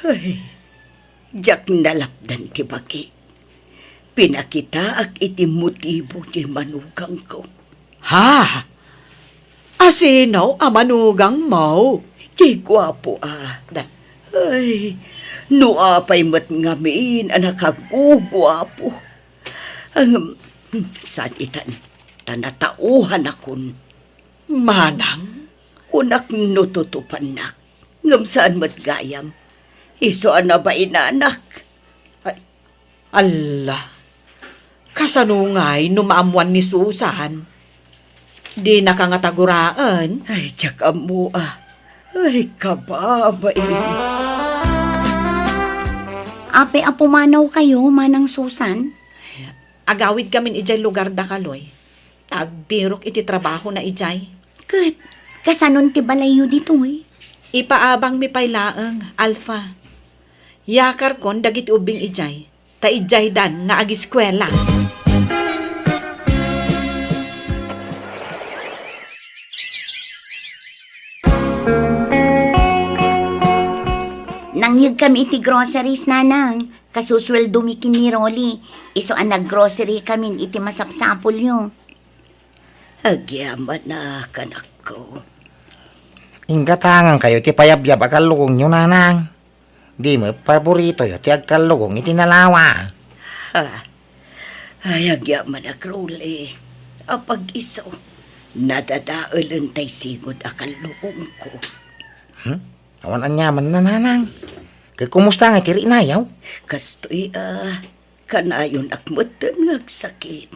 Ay, diak nalapdan ti bagi. Pinakitaak iti motibo ti manugangko. Ha? Asino a manugangmo? Ti guapo a. Da- Ay, no apay met ngamin a nakaguguapo. Ang, saan itan, ta natauhanakon. Manang? Kunak no tutupannak. Ngem saan met gayam. Isu a nabainanak. Ay, alla. Kasano ngay no maammuan ni Susan? Dinaka ngata guraen? Ay, diak ammo a. Ay, kababain. Apay a pumanawkayo, Manang Susan? Agawidkamin idiay lugar da Kaloy. Ta agbirok iti trabahona idiay. Ket, kasanon ti balayyo ditoy? Ipaabangmi pay laeng, Alfa. Yakarkon dagiti ubbing idiay, ta idiaydan nga agiskuela. Nangyegkami iti groceries, Nanang. Kasusueldomi ken ni Rolly, isu a naggrocery kamin iti masapsapulyo. Agyamanak, anakko. Inggatangankayo ti payabyab a kallugongyo, Nanang. Di met paboritoyo ti agkallugong iti nalawa. Ha? Ay, agyamanak, Rolly. Apag-isu, nadadaelen tay sigud a kallugongko. Hmm? Awan aniamanna, Nanang. Ket kumusta ngay ti riknayo? Kastoy a, kanayonak metten nga agsakit.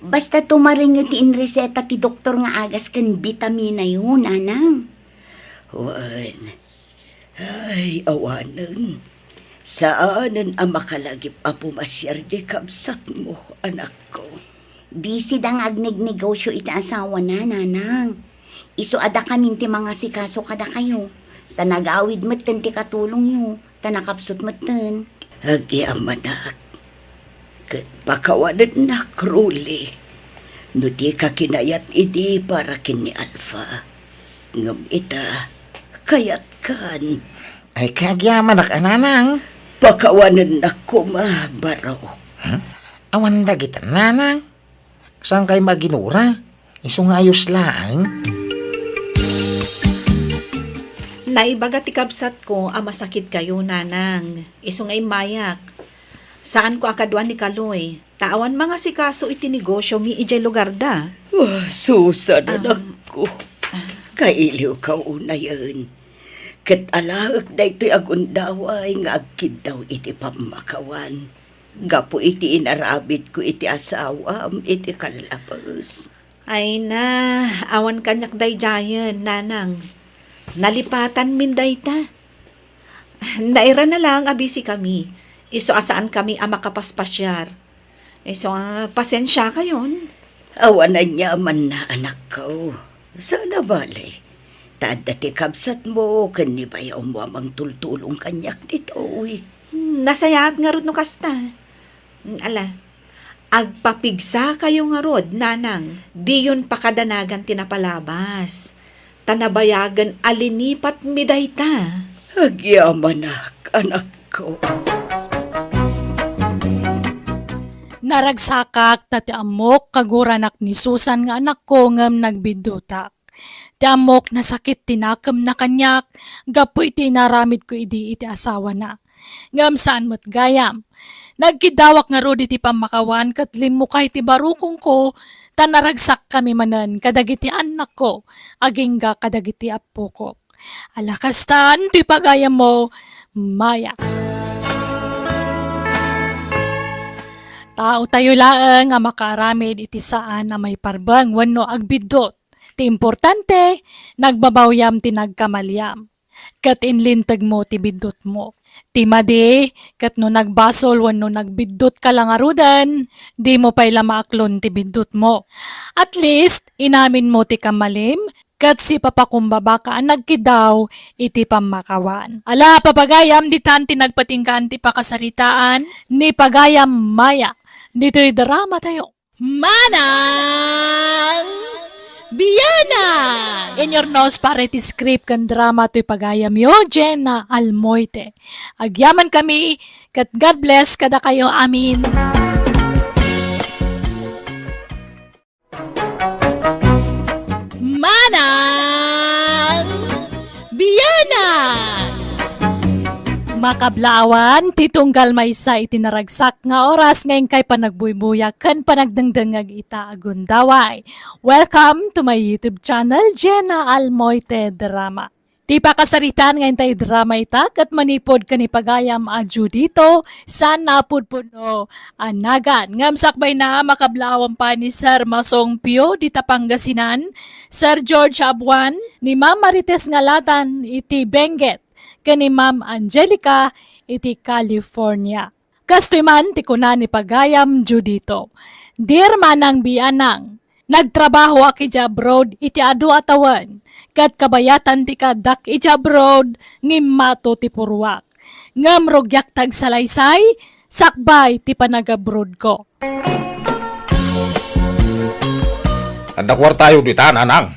Basta tumarenyo ti inreseta ti doktor nga agas ken bitaminayo, Nanang. Wen. Ay, awanen. Saanen a makalagip a pumasiar diay kabsatmo, anakko. Busy da nga agnegnegosyo iti asawana, Nanang. Isu a dakamin ti mangasikaso kadakayo, ta nagawid metten ti katulongyo, ta nakapsut metten. Agyamanak, ket pakawanennak, Rolly, no dika kinayat idi para ken ni Alfa. Ngem ita, kayatkan. Ay, kagyamanak a, Nanang. Pakawanennak koma, Barok. Hmm? Awan dagita, Nanang. Saan kay maginura? Isu nga ayos laeng. Naibaga ti kabsatko a masakit kayo, Nanang. Isu nga immayak. Saanko a kaduan ni Kaloy. Ta awan mangasikaso iti negosyomi idiay lugarda. Ah, Susan, Am, anakko. Kailiwka unayen. Ket alaek daytoy a gundaway nga agkiddaw iti pammakawan. Gapu iti inaramidko iti asawam iti kallapes. Ay na, awan kaniak daydiayen, Nanang. Nalipatanmin dayta. Nairana laeng a busy kami. Isu a saan kami a makapaspasiar. Isu a pasensiakayon. Awan aniamanna, anakko. Saan a bale. Ta adda ti kabsatmo ken ni bayawmo a mangtultulong kaniak ditoy. Hmm, nasayaat ngarud no kasta. Hmm, ala, agpapigsakayo ngarud, Nanang. Diyon pakadanagan ti napalabas. Ta nabayagen a linipatmi dayta. Agyamanak, anakko. Naragsakak ta ti ammok kaguranak ni Susan nga anakko ngem nagbiddutak. Ti ammok nasakit ti nakemna kaniak gapu iti inaramidko idi iti asawana. Ngem saan met gayam. Nagkiddawak ngarud iti pammakawan ket limmukay ti barukongko ta naragsakkami manen kadagiti annakko agingga kadagiti appokok. Ala kastan ti pagayammo, Maya. Taotayo laeng a makaaramid iti saan a maiparbeng wenno agbiddut. Ti importante, nagbabawyam ti nagkamaliam. Ket inlintegmo ti biddutmo. Ti madi, ket no nagbasol wenno nagbiddut ka la ngaruden, dimo pay la maaklon ti biddutmo. At least, inaminmo ti kamalim, ket sipapakumbabaka a nagkiddaw iti pammakawan. Ala, papagayam, ditan ti nagpatinggaan ti pakasaritaan ni Pagayam Maya. Ditoy drama tayo. Manang Bianang! In your nose, pare ti script ken drama toy pagayamyo, Jenna Almoite. Agyaman kami, ket God bless kadakayo amin. Manang Bianang! Makablaawan, ti tunggal maysa iti naragsak nga oras nga inkay panagbuybuyak ken panagdengdengngeg ita a gundaway. Welcome to my YouTube channel, Jenna Almoite Drama. Ti pakasaritaan nga intay drama ita ket manipud ken ni pagayam a Judito, saan a pudpudno a nagan. Ngem sakbayna, makablaawan pay ni Sir Masong Pio dita Pangasinan, Sir George Abuan, ni Ma'am Marites Ngalatan iti Benguet, ken ni Ma'am Angelica iti California. Kastoy man ti kuna ni pagayam Judito, Dear Manang Bianang, nagtrabahoak idiay abroad iti adu a tawen, ket kabayatan ti kaaddak idiay abroad, ngimmato ti purruak. Ngem rugiak ti agsalaysay, sakbay ti panagabroadko. Adda kuartayo dita, Nanang?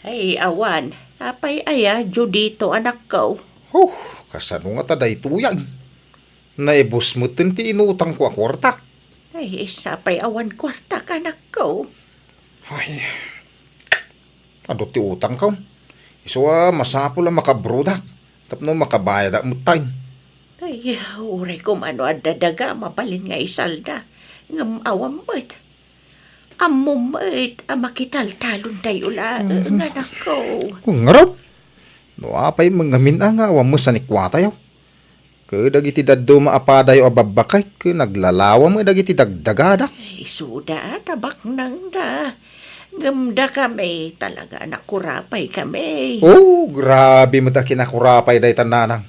Ay, awan. Apay aya, Judito, anakko? Huh, kasano ngata daytoy, ay? Naibus metten ti inutangko a kuarta. Ay, sapay awan kuarta, anakko. Ay, adu ti utangko. Isu a masapul a makabroadak tapno makabayadak metten. Ay, uray koma no adda daga, mabalin nga isalda. Ngem awan met. Ammom met a makitaltalontayo laeng, anakko. Ngarud, no apay met ngamin a nga awan met sanikuatayo. Ket dagiti dadduma a padayo a babbaket, ket naglalawa met dagiti dagdagada. Isuda, tabaknangda. Ngem dakami, talaga a nakurapay kami. Oh, grabe met a kinakurapay dayta, Nanang.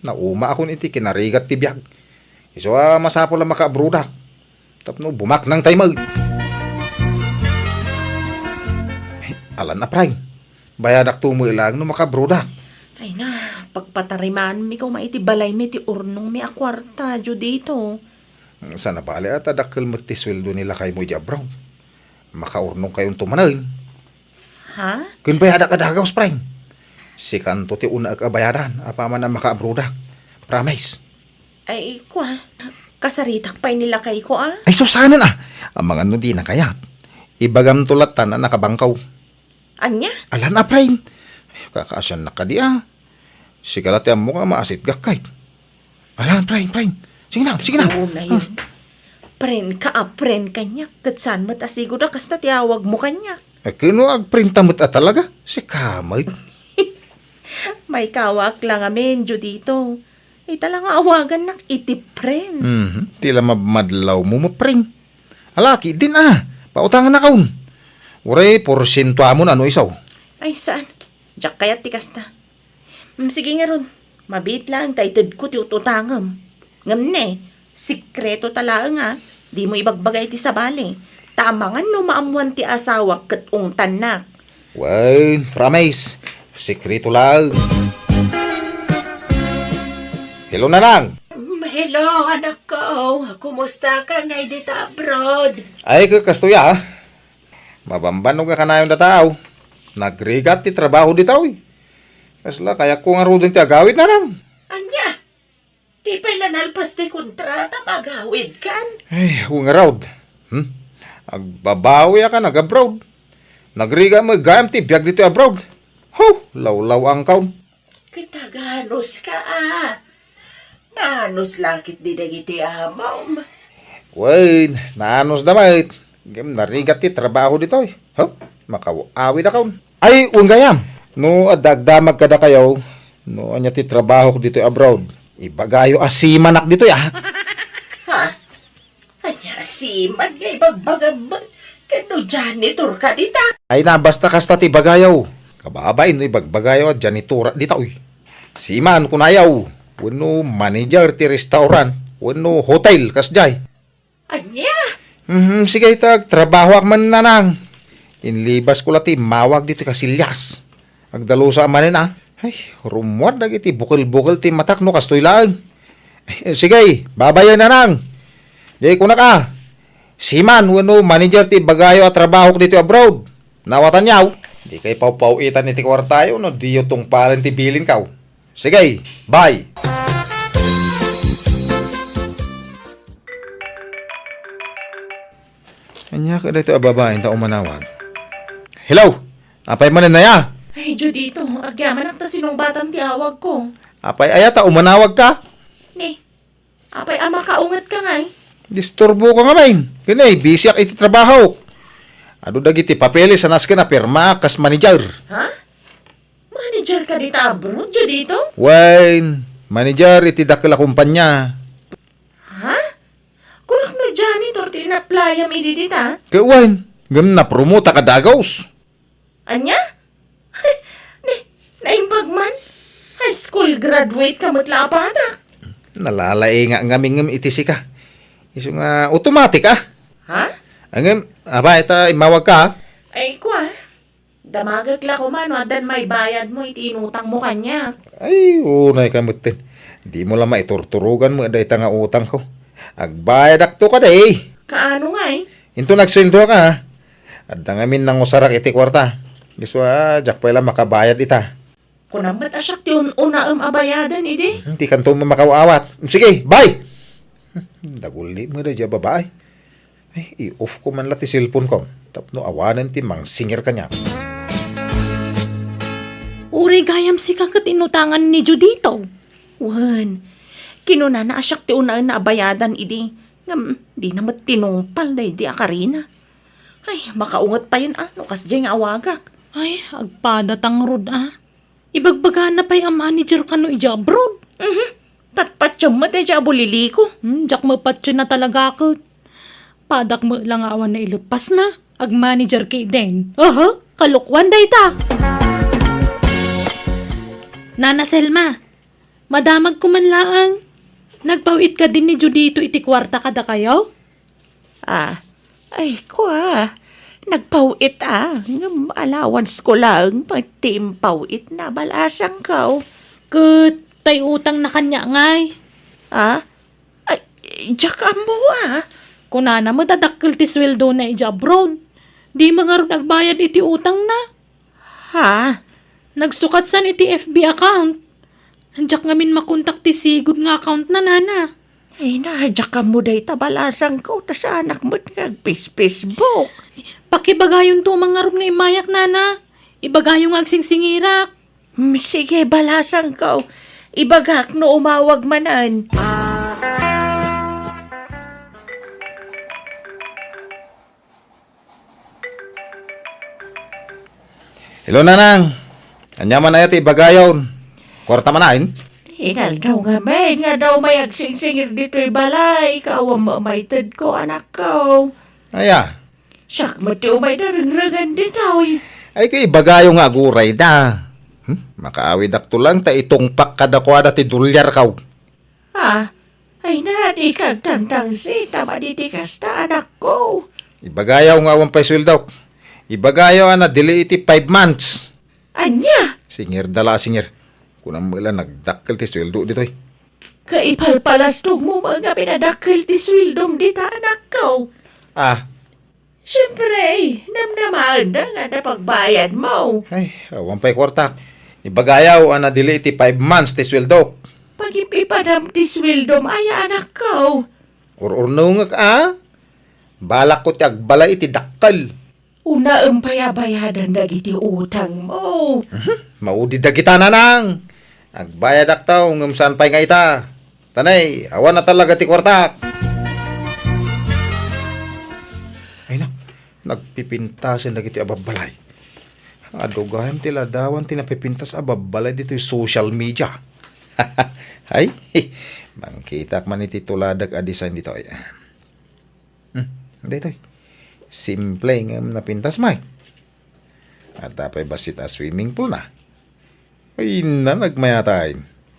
Naumaakon iti kinarigat ti biag. Isu a masapul a makaabroadak tapno bumaknangtay met. Ay, alan a, Pray. Bayadakto met laeng no makaabroadak. Ay na, pagpatarimaanmi koma iti balaymi ti urnongmi a kuarta, Judito. Saan a bale a ta dakkel met ti sueldo ni lakaymo idiay abroad. Makaurnongkayonto manen. Ha? Ken bayadak a dagaw, Pray. Sikanto ti unaek a bayadan apaman a makaabroadak. Promise. Ay, kua, kasaritak pay ni lakayko, a? Ay, sus, saanen, a. Amangan no dina kayat. Ibagamto latta a nakabangkaw. Ania? Alan a, pren. Ay, kakaasiannak kadi, a. Sika la ti ammok a maasitgak, kayat. Alan, pren, pren. Sige na, sige na. Oo na yun. Ah. Pren ka a pren kaniak, ket saan met a sigud a kasta ti awagmo kaniak. Eh, ken no agprenta met a talaga, sika met. Maikawak la ngamin, Judito. Ita la nga awagannak iti pren. Mhm. Ti la mabmadlawmo met pren. Alaki din, a. Pautangannakon. Uray porsientoamon a no isu. Ay, saan? Diak kayat ti kasta. Mm, sige ngarud. Mabiit laeng ta itedko ti ut-utangem. Ngem ne, sekreto ta laeng, a. Dimo ibagbaga iti sabali. Ta amangan no maammoan ti asawak ket ungtannak. Wen, promise. Sekreto laeng. Hello, Nanang. Mm, hello, anakko. Kumusta ka ngay dita abroad? Ay, ka-, kastoy, a. Mabambanog a kanayon dataw. Nagrigat ti trabaho ditaw, e. Kasla, kayatko ngaruden ti agawid, Nanang. Ania? Di pay la nalpas ti kontrata, magawidkan? Ay, wen ngarud. Hmm? Agbabawi a kan ag-abroad. Nagrigat met gayam ti biag ditoy abroad. Ho, lawlaw-angkaw. Ket aganuska, a. Naanus la ketdi dagiti amom. Wen, naanusda met. Ngem narigat ti trabaho ditoy. Ho? Makaw-awidakon. Ay, wen gayam. No adda agdamag kadakayo, no ania ti trabahok ditoy abroad, ibagayo a seamanak ditoy, a. Ha? Ania a seaman nga ibagbagam? Ken no janitor ka dita? Ay na, basta kasta ti ibagayo. Kababain no ibagbagayo a janitora dita, uy. Seaman, kunayo. Wenno manager ti restaurant, wenno hotel, kasdiay. Ania? Mhm, sige, ita, agtrabahoak man, Nanang. Inlibasko la ti immawag ditoy kasilyas. Agdalusa manen, a. Ay, rummuar dagiti bukel-bukel ti matak no kastoy laeng. Eh, sige, babayen, Nanang. Jay kunak, a. Seaman wenno manager ti ibagayo a trabahok ditoy abroad. Nawatanyo? Dikay pawpaw-itan iti kuartayo no diyo tungpalen ti bilinko. Sige, bye. Ania kadi daytoy a babaen ta umanawag? Hello! Apay manen aya? Ay, Judito, agyamanak ta sinungbatam ti awagko. Apay aya ta umanawagka? Ni, apay a makaungetka ngay? Disturboka ngamin. Ken, e, busyak iti trabahok. Adu dagiti papeles a nasken a pirmaak kas manager. Ha? Manager ka dita abroad, Judito? Wen, manager iti dakkel a kumpanya. Ha? Kunak no janitor ti inaplayam idi dita? Ket wen, ngem napromotak a dagus. Ania? Ni, naimbag man? High school graduate ka met la a padak. Nalalaingak ngamin ngem iti sika. Isu nga automatic, a. Ha? Ngem, apay ta immawagka, a? Ay, kua. Damagek la koma no addan maibayadmo iti inutangmo kaniak. Ay, unayka metten. Dimo la maiturturogan met dayta nga utangko. Agbayadakto kadi. Kaano ngay? Inton agsueldoka, a. Adda ngamin nangusarak iti kuarta. Isu a, diak pay la makabayad ita. Kunam met a siak ti un-unaem a bayaden idi. Hmm, dikanto makaw-awat. Sige, bye! Hmm, dagulli met daydiay a babai. Ay, i-off ko man la ti cellphone ko tapno awanen ti mangsingir kaniak. Uray gayam sika ket inutangan ni Judito. Wen, kinunana a siak ti unaenna a bayadan idi, ngem dina met tinungpal daydi a karina. Ay, makaunget payen a no kasdiay nga awagak. Ay, agpadatang rod a. Ibagbagana pay a manager kano idiay abroad. Mhm. Patpatiem met daydiay a buliliko. Hmm, diak mapatien a talaga ket. Padak met la nga awan naileppasna. Agmanager ketdin. Aha, kalokuan dayta. Nana Selma, madamagko man laeng. Nagpaw-it kadin ni Judito iti kuarta kadakayo? A, ay, kua, nagpaw-it a, ngem allowance ko laeng ti impaw-itna, balasangko. Ket tay utangna kaniak ngay? A? Ay, diak ammo a. Kunana met a dakkel ti sueldona idiay abroad. Dimo ngarud agbayad iti utangna. Ha? Nagsukatsan iti F B account. Diak ngamin makontak ti sigud nga account na, nana. Ay na, diak ammo dayta balasangko, ta saanak met nga agpis-Facebook. Pakibagayonto man ngarud nga immayak, nana. Ibagayo nga agsingsingirak. Hmm, sige, balasangko. Ibagak no umawag manen. Hello, Nanang. Ania man aya ti ibagayon? Kuarta man ayn? Inaldaw ngamin nga daw may agsingsingir ditoy balay, ikaw a mamaytedko, anakko. Aya? Siak met ti umay darengrengen ditoy. Ay, kay ibagayo nga aguray da. Hmm? Makaawidakto lang ta itungpak kadakuada ti dolyar kaw. Ah, ay na, di kagtangtangsit, ta madi ti kasta, anakko. Ibagayo nga awan pay sueldok. Ibagayo a nadili iti five months. Ania? Singir da la, singir. Kunam la nagdakkel ti sueldo ditoy. Kaipalpalastog mo nga pinadakkel ti sueldom dita, anakko. Ah, Siyempre, namnamaenda nga napagbayad mo. Ay, awan pay kuartak. Ibagayaw a nadili ti five months ti sueldok. Pagip-ipadam ti sueldom, aya, anakko. Ur-urnongek a. Balakko ti agbalay iti dakkel. Unaem pay a bayadan dagiti utang mo. Mhm. Maudi dagita, nanang. Agbayadakto, ngem saan pay nga ita. Tanay, awan na talaga ti kuartak. Ay na, nagpipintasen dagiti ababbalay. Adu gayam ti ladawan ti napipintas a babbalay ditoy social media. Ay, mangkitak man iti tuladak a design ditoy. Hmm, daytoy. Simple ngem napintas, Mike. Adda pay bassit a swimming pool na. Ay, na, nagmayat.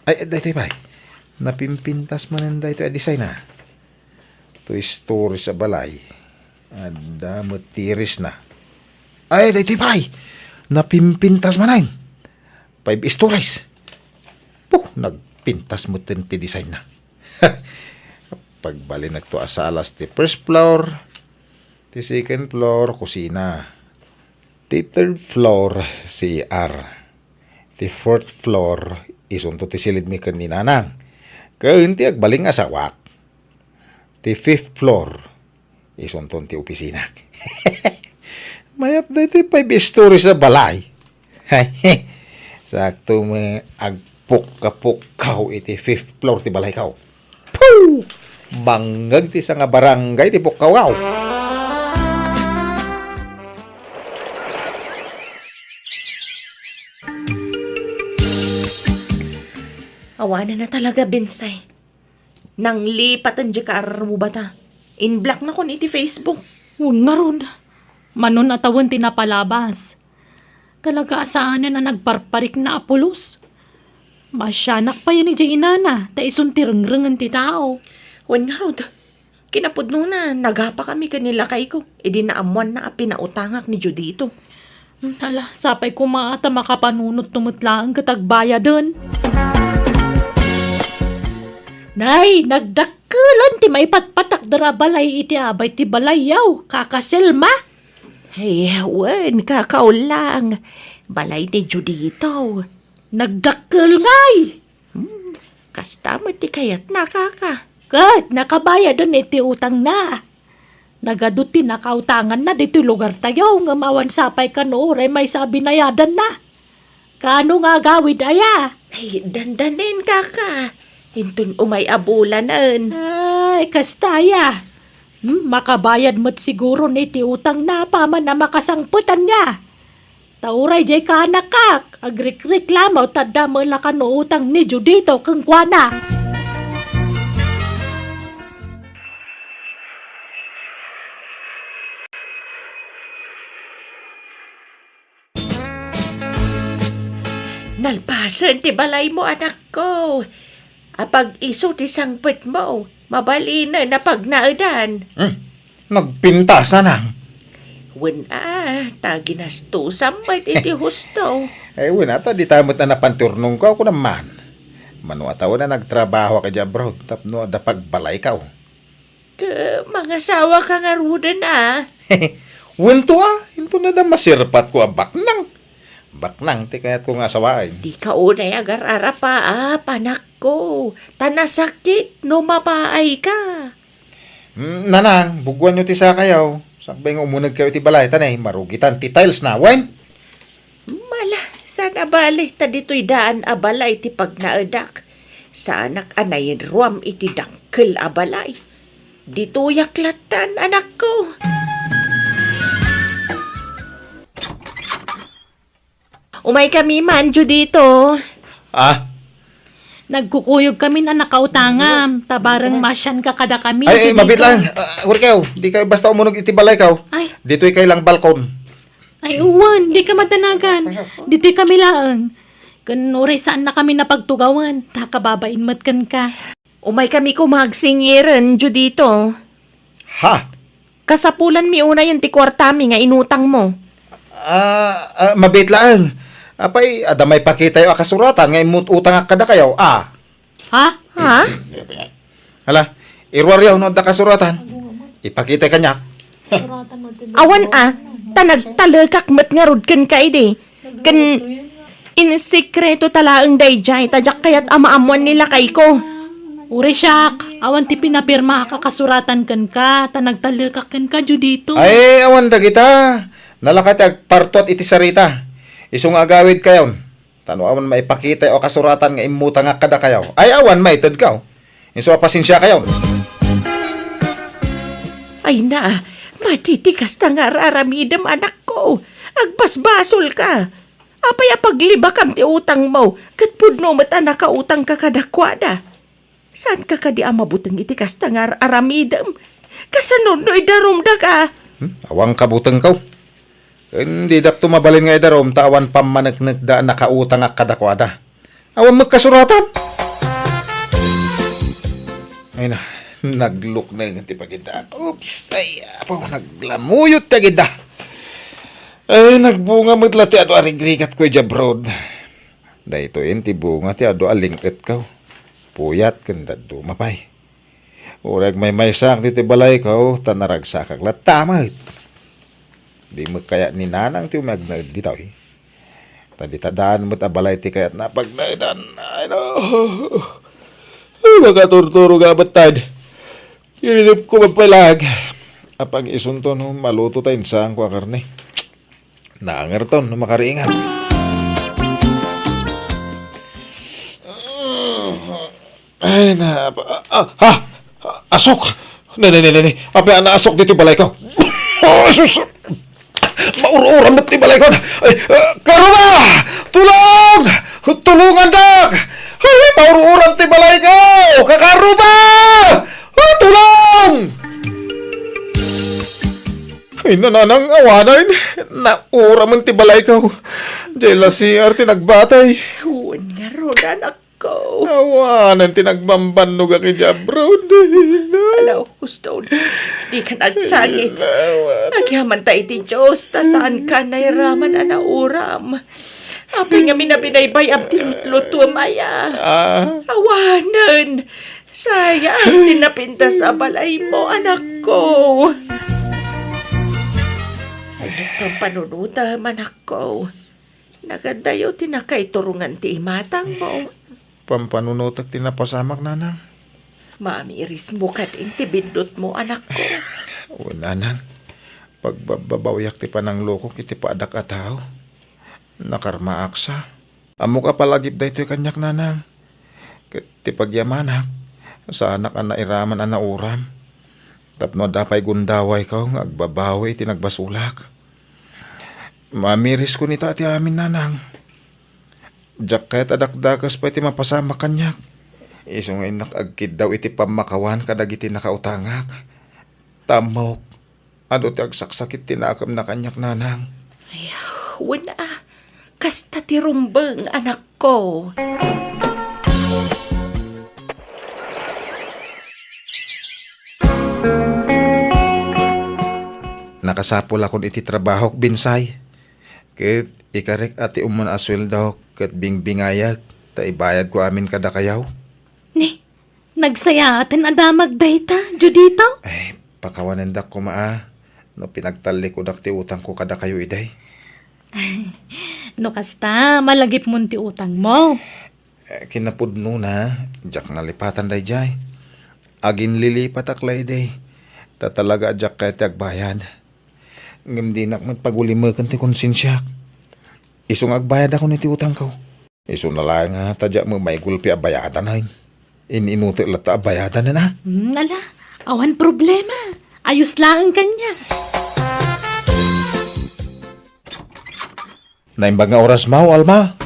Ay, daytoy pay. Napimpintas manen daytoy a design na. Two stories a balay. Adda met terrace na. Ay, daytoy pay. Napimpintas manen. Five stories. Puh, nagpintas metten ti design na. Pagbalinekto a salas ti first floor, ti second floor, kusina. Ti third floor, C R. Ti fourth floor, isunto ti silidmi ken ni Nanang. Ken ti agbalin nga asawak. Ti fifth floor, isunton ti opisina. Mayat daytoy five stories a balay. Sakto met agpukka-pukkaw iti fifth floor ti balayko. Puh! Bangngeg ti sanga barangay ti pukkawkaw. Awanen a talaga, Bensay. Nanglipaten diay kaarrubata. In-blocknakon iti Facebook. Wen ngarud, mano a tawen ti napalabas. Talaga a saanen a nagparparikna a pulos. Maasianak payen idiay inana, ta isun ti rengrengen ti tao. Wen ngarud, kinapudnona, nagapakami ken ni lakayko, idi naammoanna a pinautangak ni Judito. Hmm, hala, sapay koma ta makapanunotto met laeng ket agbayaden. Nay, nagdakkelan ti maipatpatakder a balay iti abay ti balayyo, Kaka Selma. Ay, wen, kakaulang. Balay ni Judito. Nagdakkel ngay! Hmm, kasta met ti kayatna, kaka. Ket nakabayaden iti utangna. Nagadu ti nakautanganna ditoy lugartayo, ngem awan sapay kano uray maysa a binayadanna. Kaano nga agawid aya? Ay, dandanen, kaka. Inton umay a bulanen. Ay, kasta aya. Hmm, makabayad met siguro ni ti utangna apaman a makasangpet ania. Ta uray diay kaanakak, agrikreklamo ta adda met la kano utang ni Judito kenkuana. Nalpasen ti balaymo, anakko. Apag isu ti sangpetmo, mabalinen a pagnaedan. Hmm, nagpintas, nanang. Wen a, ta ginastosam met iti husto. Ay, wen a, ta dita met a napan ti urnongko, kunam man. Mano a tawen a nagtrabahoak idiay abroad tapno adda pagbalayko. Ket mangasawaka ngaruden a? Wen to a, inton adda maserpatko a baknang. Baknang ti kayatko nga asawaen. Dika unay agar-arapa, a, panakko. Ta nasakit no mapaayka. Mm, nanang, buguanyo ti sakayo. Sakbay nga umunegkayo iti balay, ta ne, marugitan ti tiles na, wen? Mala, saan a bali, ta ditoy daan a balay ti pagnaedak. Saanak a nainruam iti dakkel a balay. Ditoyak lattan, anakko. Umaykami man, Judito. Ah? Nagkukuyog kami a nakautangam, ta bareng masianka kadakami, Ay, ay, Judito. Mabit lang. Ah, Urkew, dika basta umuneg iti balaykaw. Ay. Ditoy kay lang balkon. Ay, uwan, dika madanagan. Ditoy kami laeng. Ken uray saannakami a pagtugawen, ta kababain met kenka. Umaykami koma agsingiren, Judito. Ha? Kasapulanmi unayen ti kuartami nga inutangmo. Ah, ah, mabit laeng. Apay, adda maipakitayo a kasuratan nga immut-utangak kadakayo, a? Ha? Ha? Hala, iruaryo no adda kasuratan. Ipakitay kaniak. Awan a, ta nagtalekak met ngarud kenka idi. Ken insekreto ta laeng daydiay, ta diak kayat a maammuan ni lakayko. Uray siak, awan ti pinapirmaak a kasuratan kenka, ta nagtalekak kenka, Judito. Ay, awan dagita. Nalaka ti agpartuat iti sarita. Isu nga agawidkayon. Ta no awan maipakitayo a kasuratan nga immutangak kadakayo, ay awan maitedkaw. Isu a pasensiakayon. Ay na, madi ti kasta nga ar-aramidem, anakko. Agbasbasolka. Apay a paglibakam ti utangmo, ket pudno met a nakautangka kadakuada. Saanka kadi a mabuteng iti kasta nga ar-aramidem? Kasano no idarumdaka? Hmm? Awan kabutengko. Ken didakto mabalin nga idarum ta awan pammaneknekda a nakautangak kadakuada. Awan met kasuratan. Ay na, naglukneng ti pagidda. Oops, ay, apo, naglamuyot ti agidda. Ay, nagbunga met la ti adu a rigrigatko idiay abroad. Daytoyen ti bunga ti adu a ling-etko. Puyat ken dadduma pay. Uray agmaymaysaak ditoy balayko, ta naragsakak latta met. Di met kayat ni Nanang ti umagnaed ditoy. Ta dita daan met a balay ti kayatna a pagnaedan. Ay, no. Ay, makaturturo nga abettad. Iridepko man pay laeng. Apang isunto no maluto ta insaanko a karne. Nangerton no makariingan. Ay, na, ah, ah, ha? Asok! Ne, ne, ne, ne, ne. Apay a naasok ditoy balayko? Oh, sus! Maur-uram met ti balayko. Ay, ah, Karuba! Tulong! Tulungandak! Ay, maur-uram ti balayko! Kakaruba! Ah, tulong! Ay, nanang, awanen. Nauramen ti balayko. Diay la C R ti nagbatay. Wen ngarud, anakko. Awanen ti nagbambannogak idiay abroad. Ala, Houston, dika agsangit. Awanen. Agyamanta iti Dios, ta saanka nairaman a nauram. Apay ngamin a binaybay-am ti lutlutuem aya? Ah. Awanen. Sayang ti napintas a balaymo, anakko. Pampanunotem, anakko. Nagadayo ti nakaiturongan ti imatangmo. Pampanunotek ti napasamak, nanang. Maamirismo kadin ti biddutmo, anakko. Wen, nanang. Pagbabbabawiak ti pananglokok iti paadak a tao. Nakarmaak sa. Ammok a palagip daytoy kaniak, nanang. Ket ti pagyamanak, saanak a nairaman a nauram. Tapno adda pay gundawayko nga agbabawi iti nagbasolak. Maamirisko ita ti amin, nanang. Diak kayat a dakdakes pay ti mapasamak kaniak. Isu nga innak agkiddaw iti pammakawan kadagiti nakautangak. Ta ammok, adu ti agsaksakit ti nakemna kaniak, nanang. Ay, wen a, kasta ti rumbeng, anakko. Nakasapulakon iti trabahok, Binsay. Ket ikarek a ti umuna a sueldok ket bingbingayek ta ibayadko amin kadakayo. Ni, nagsayaaten a damag dayta, Judito? Ay, pakawanendak koma a no pinagtallikudak ti utangko kadakayo idi. No kasta, malagipmon ti utangmo. Eh, kinapudnona, diak nalipatan daydiay. Aginlilipatak la idi. Ta talaga a diak kayat ti agbayad. Ngem dinak met pagulimeken ti konsensiak. Isu nga agbayadakon iti utangko. Isuna laeng a ta diak met maigulpi a bayadanen. In-inutek latta a bayadanen a. Hmm, ala, awan problema. Ayos laeng kaniak. Naimbag nga orasmo, Alma?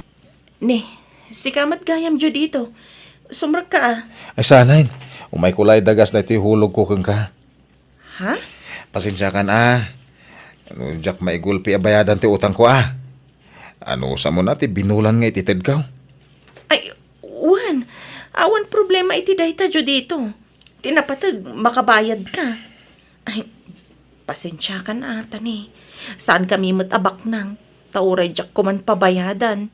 Ne, sika met gayam, Judito. Sumrekka a. Ay, saan, umayko la idagasna iti hulogko kenka. Ha? Pasensiakan a. Ano, diak maigulpi a bayadan ti utangko a. Anusam a ti binulan nga ititedko? Ay, wen. Awan problema iti dayta, Judito. Ti napateg, makabayadka. Ay, pasensiakan a, ta ne, saankami met a baknang. Ta uray diakko man pabayadan.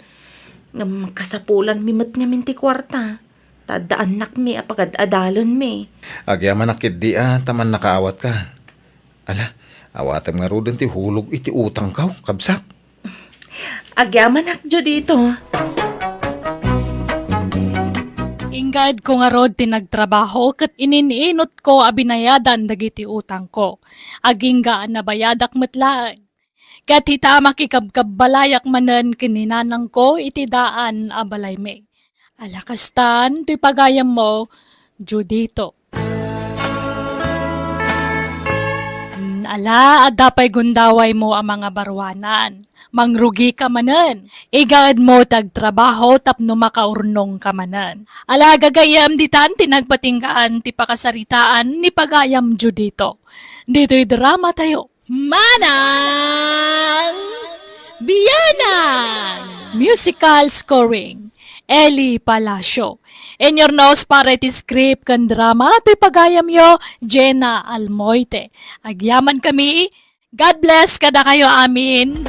Ngem kasapulanmi met ngamin ti kuarta. Ta adda annakmi a pagad-adalenmi. Agyamanak ketdi a ta mannakaawatka. Ala, awatem ngaruden ti hulog iti utangko, kabsat. Agyamanak, Judito. Inggad ko ngarud ti nagtrabaho ket ininutko a binayadan dagiti utangko. Agingga a nabayadak met laeng. Ket ita makikabkabbalay manen ken ni nanangko iti daan a balaymi. Ala kastan toy pagayammo, Judito. Hmm, ala, adda pay gundawaymo a mangabaruanan. Mangrugika manen. Igaedmo ti agtrabaho tapno makaurnongka manen. Ala, gagayyem, ditan ti nagpatinggaan ti pakasaritaan ni pagayam Judito. Ditoy dramatayo. Manang Bianan! Musical scoring, Eli Palacio. Inyurnos para iti script ken drama ti pagayamyo, Jenna Almoite. Agyamankami, God bless kadakayo amin.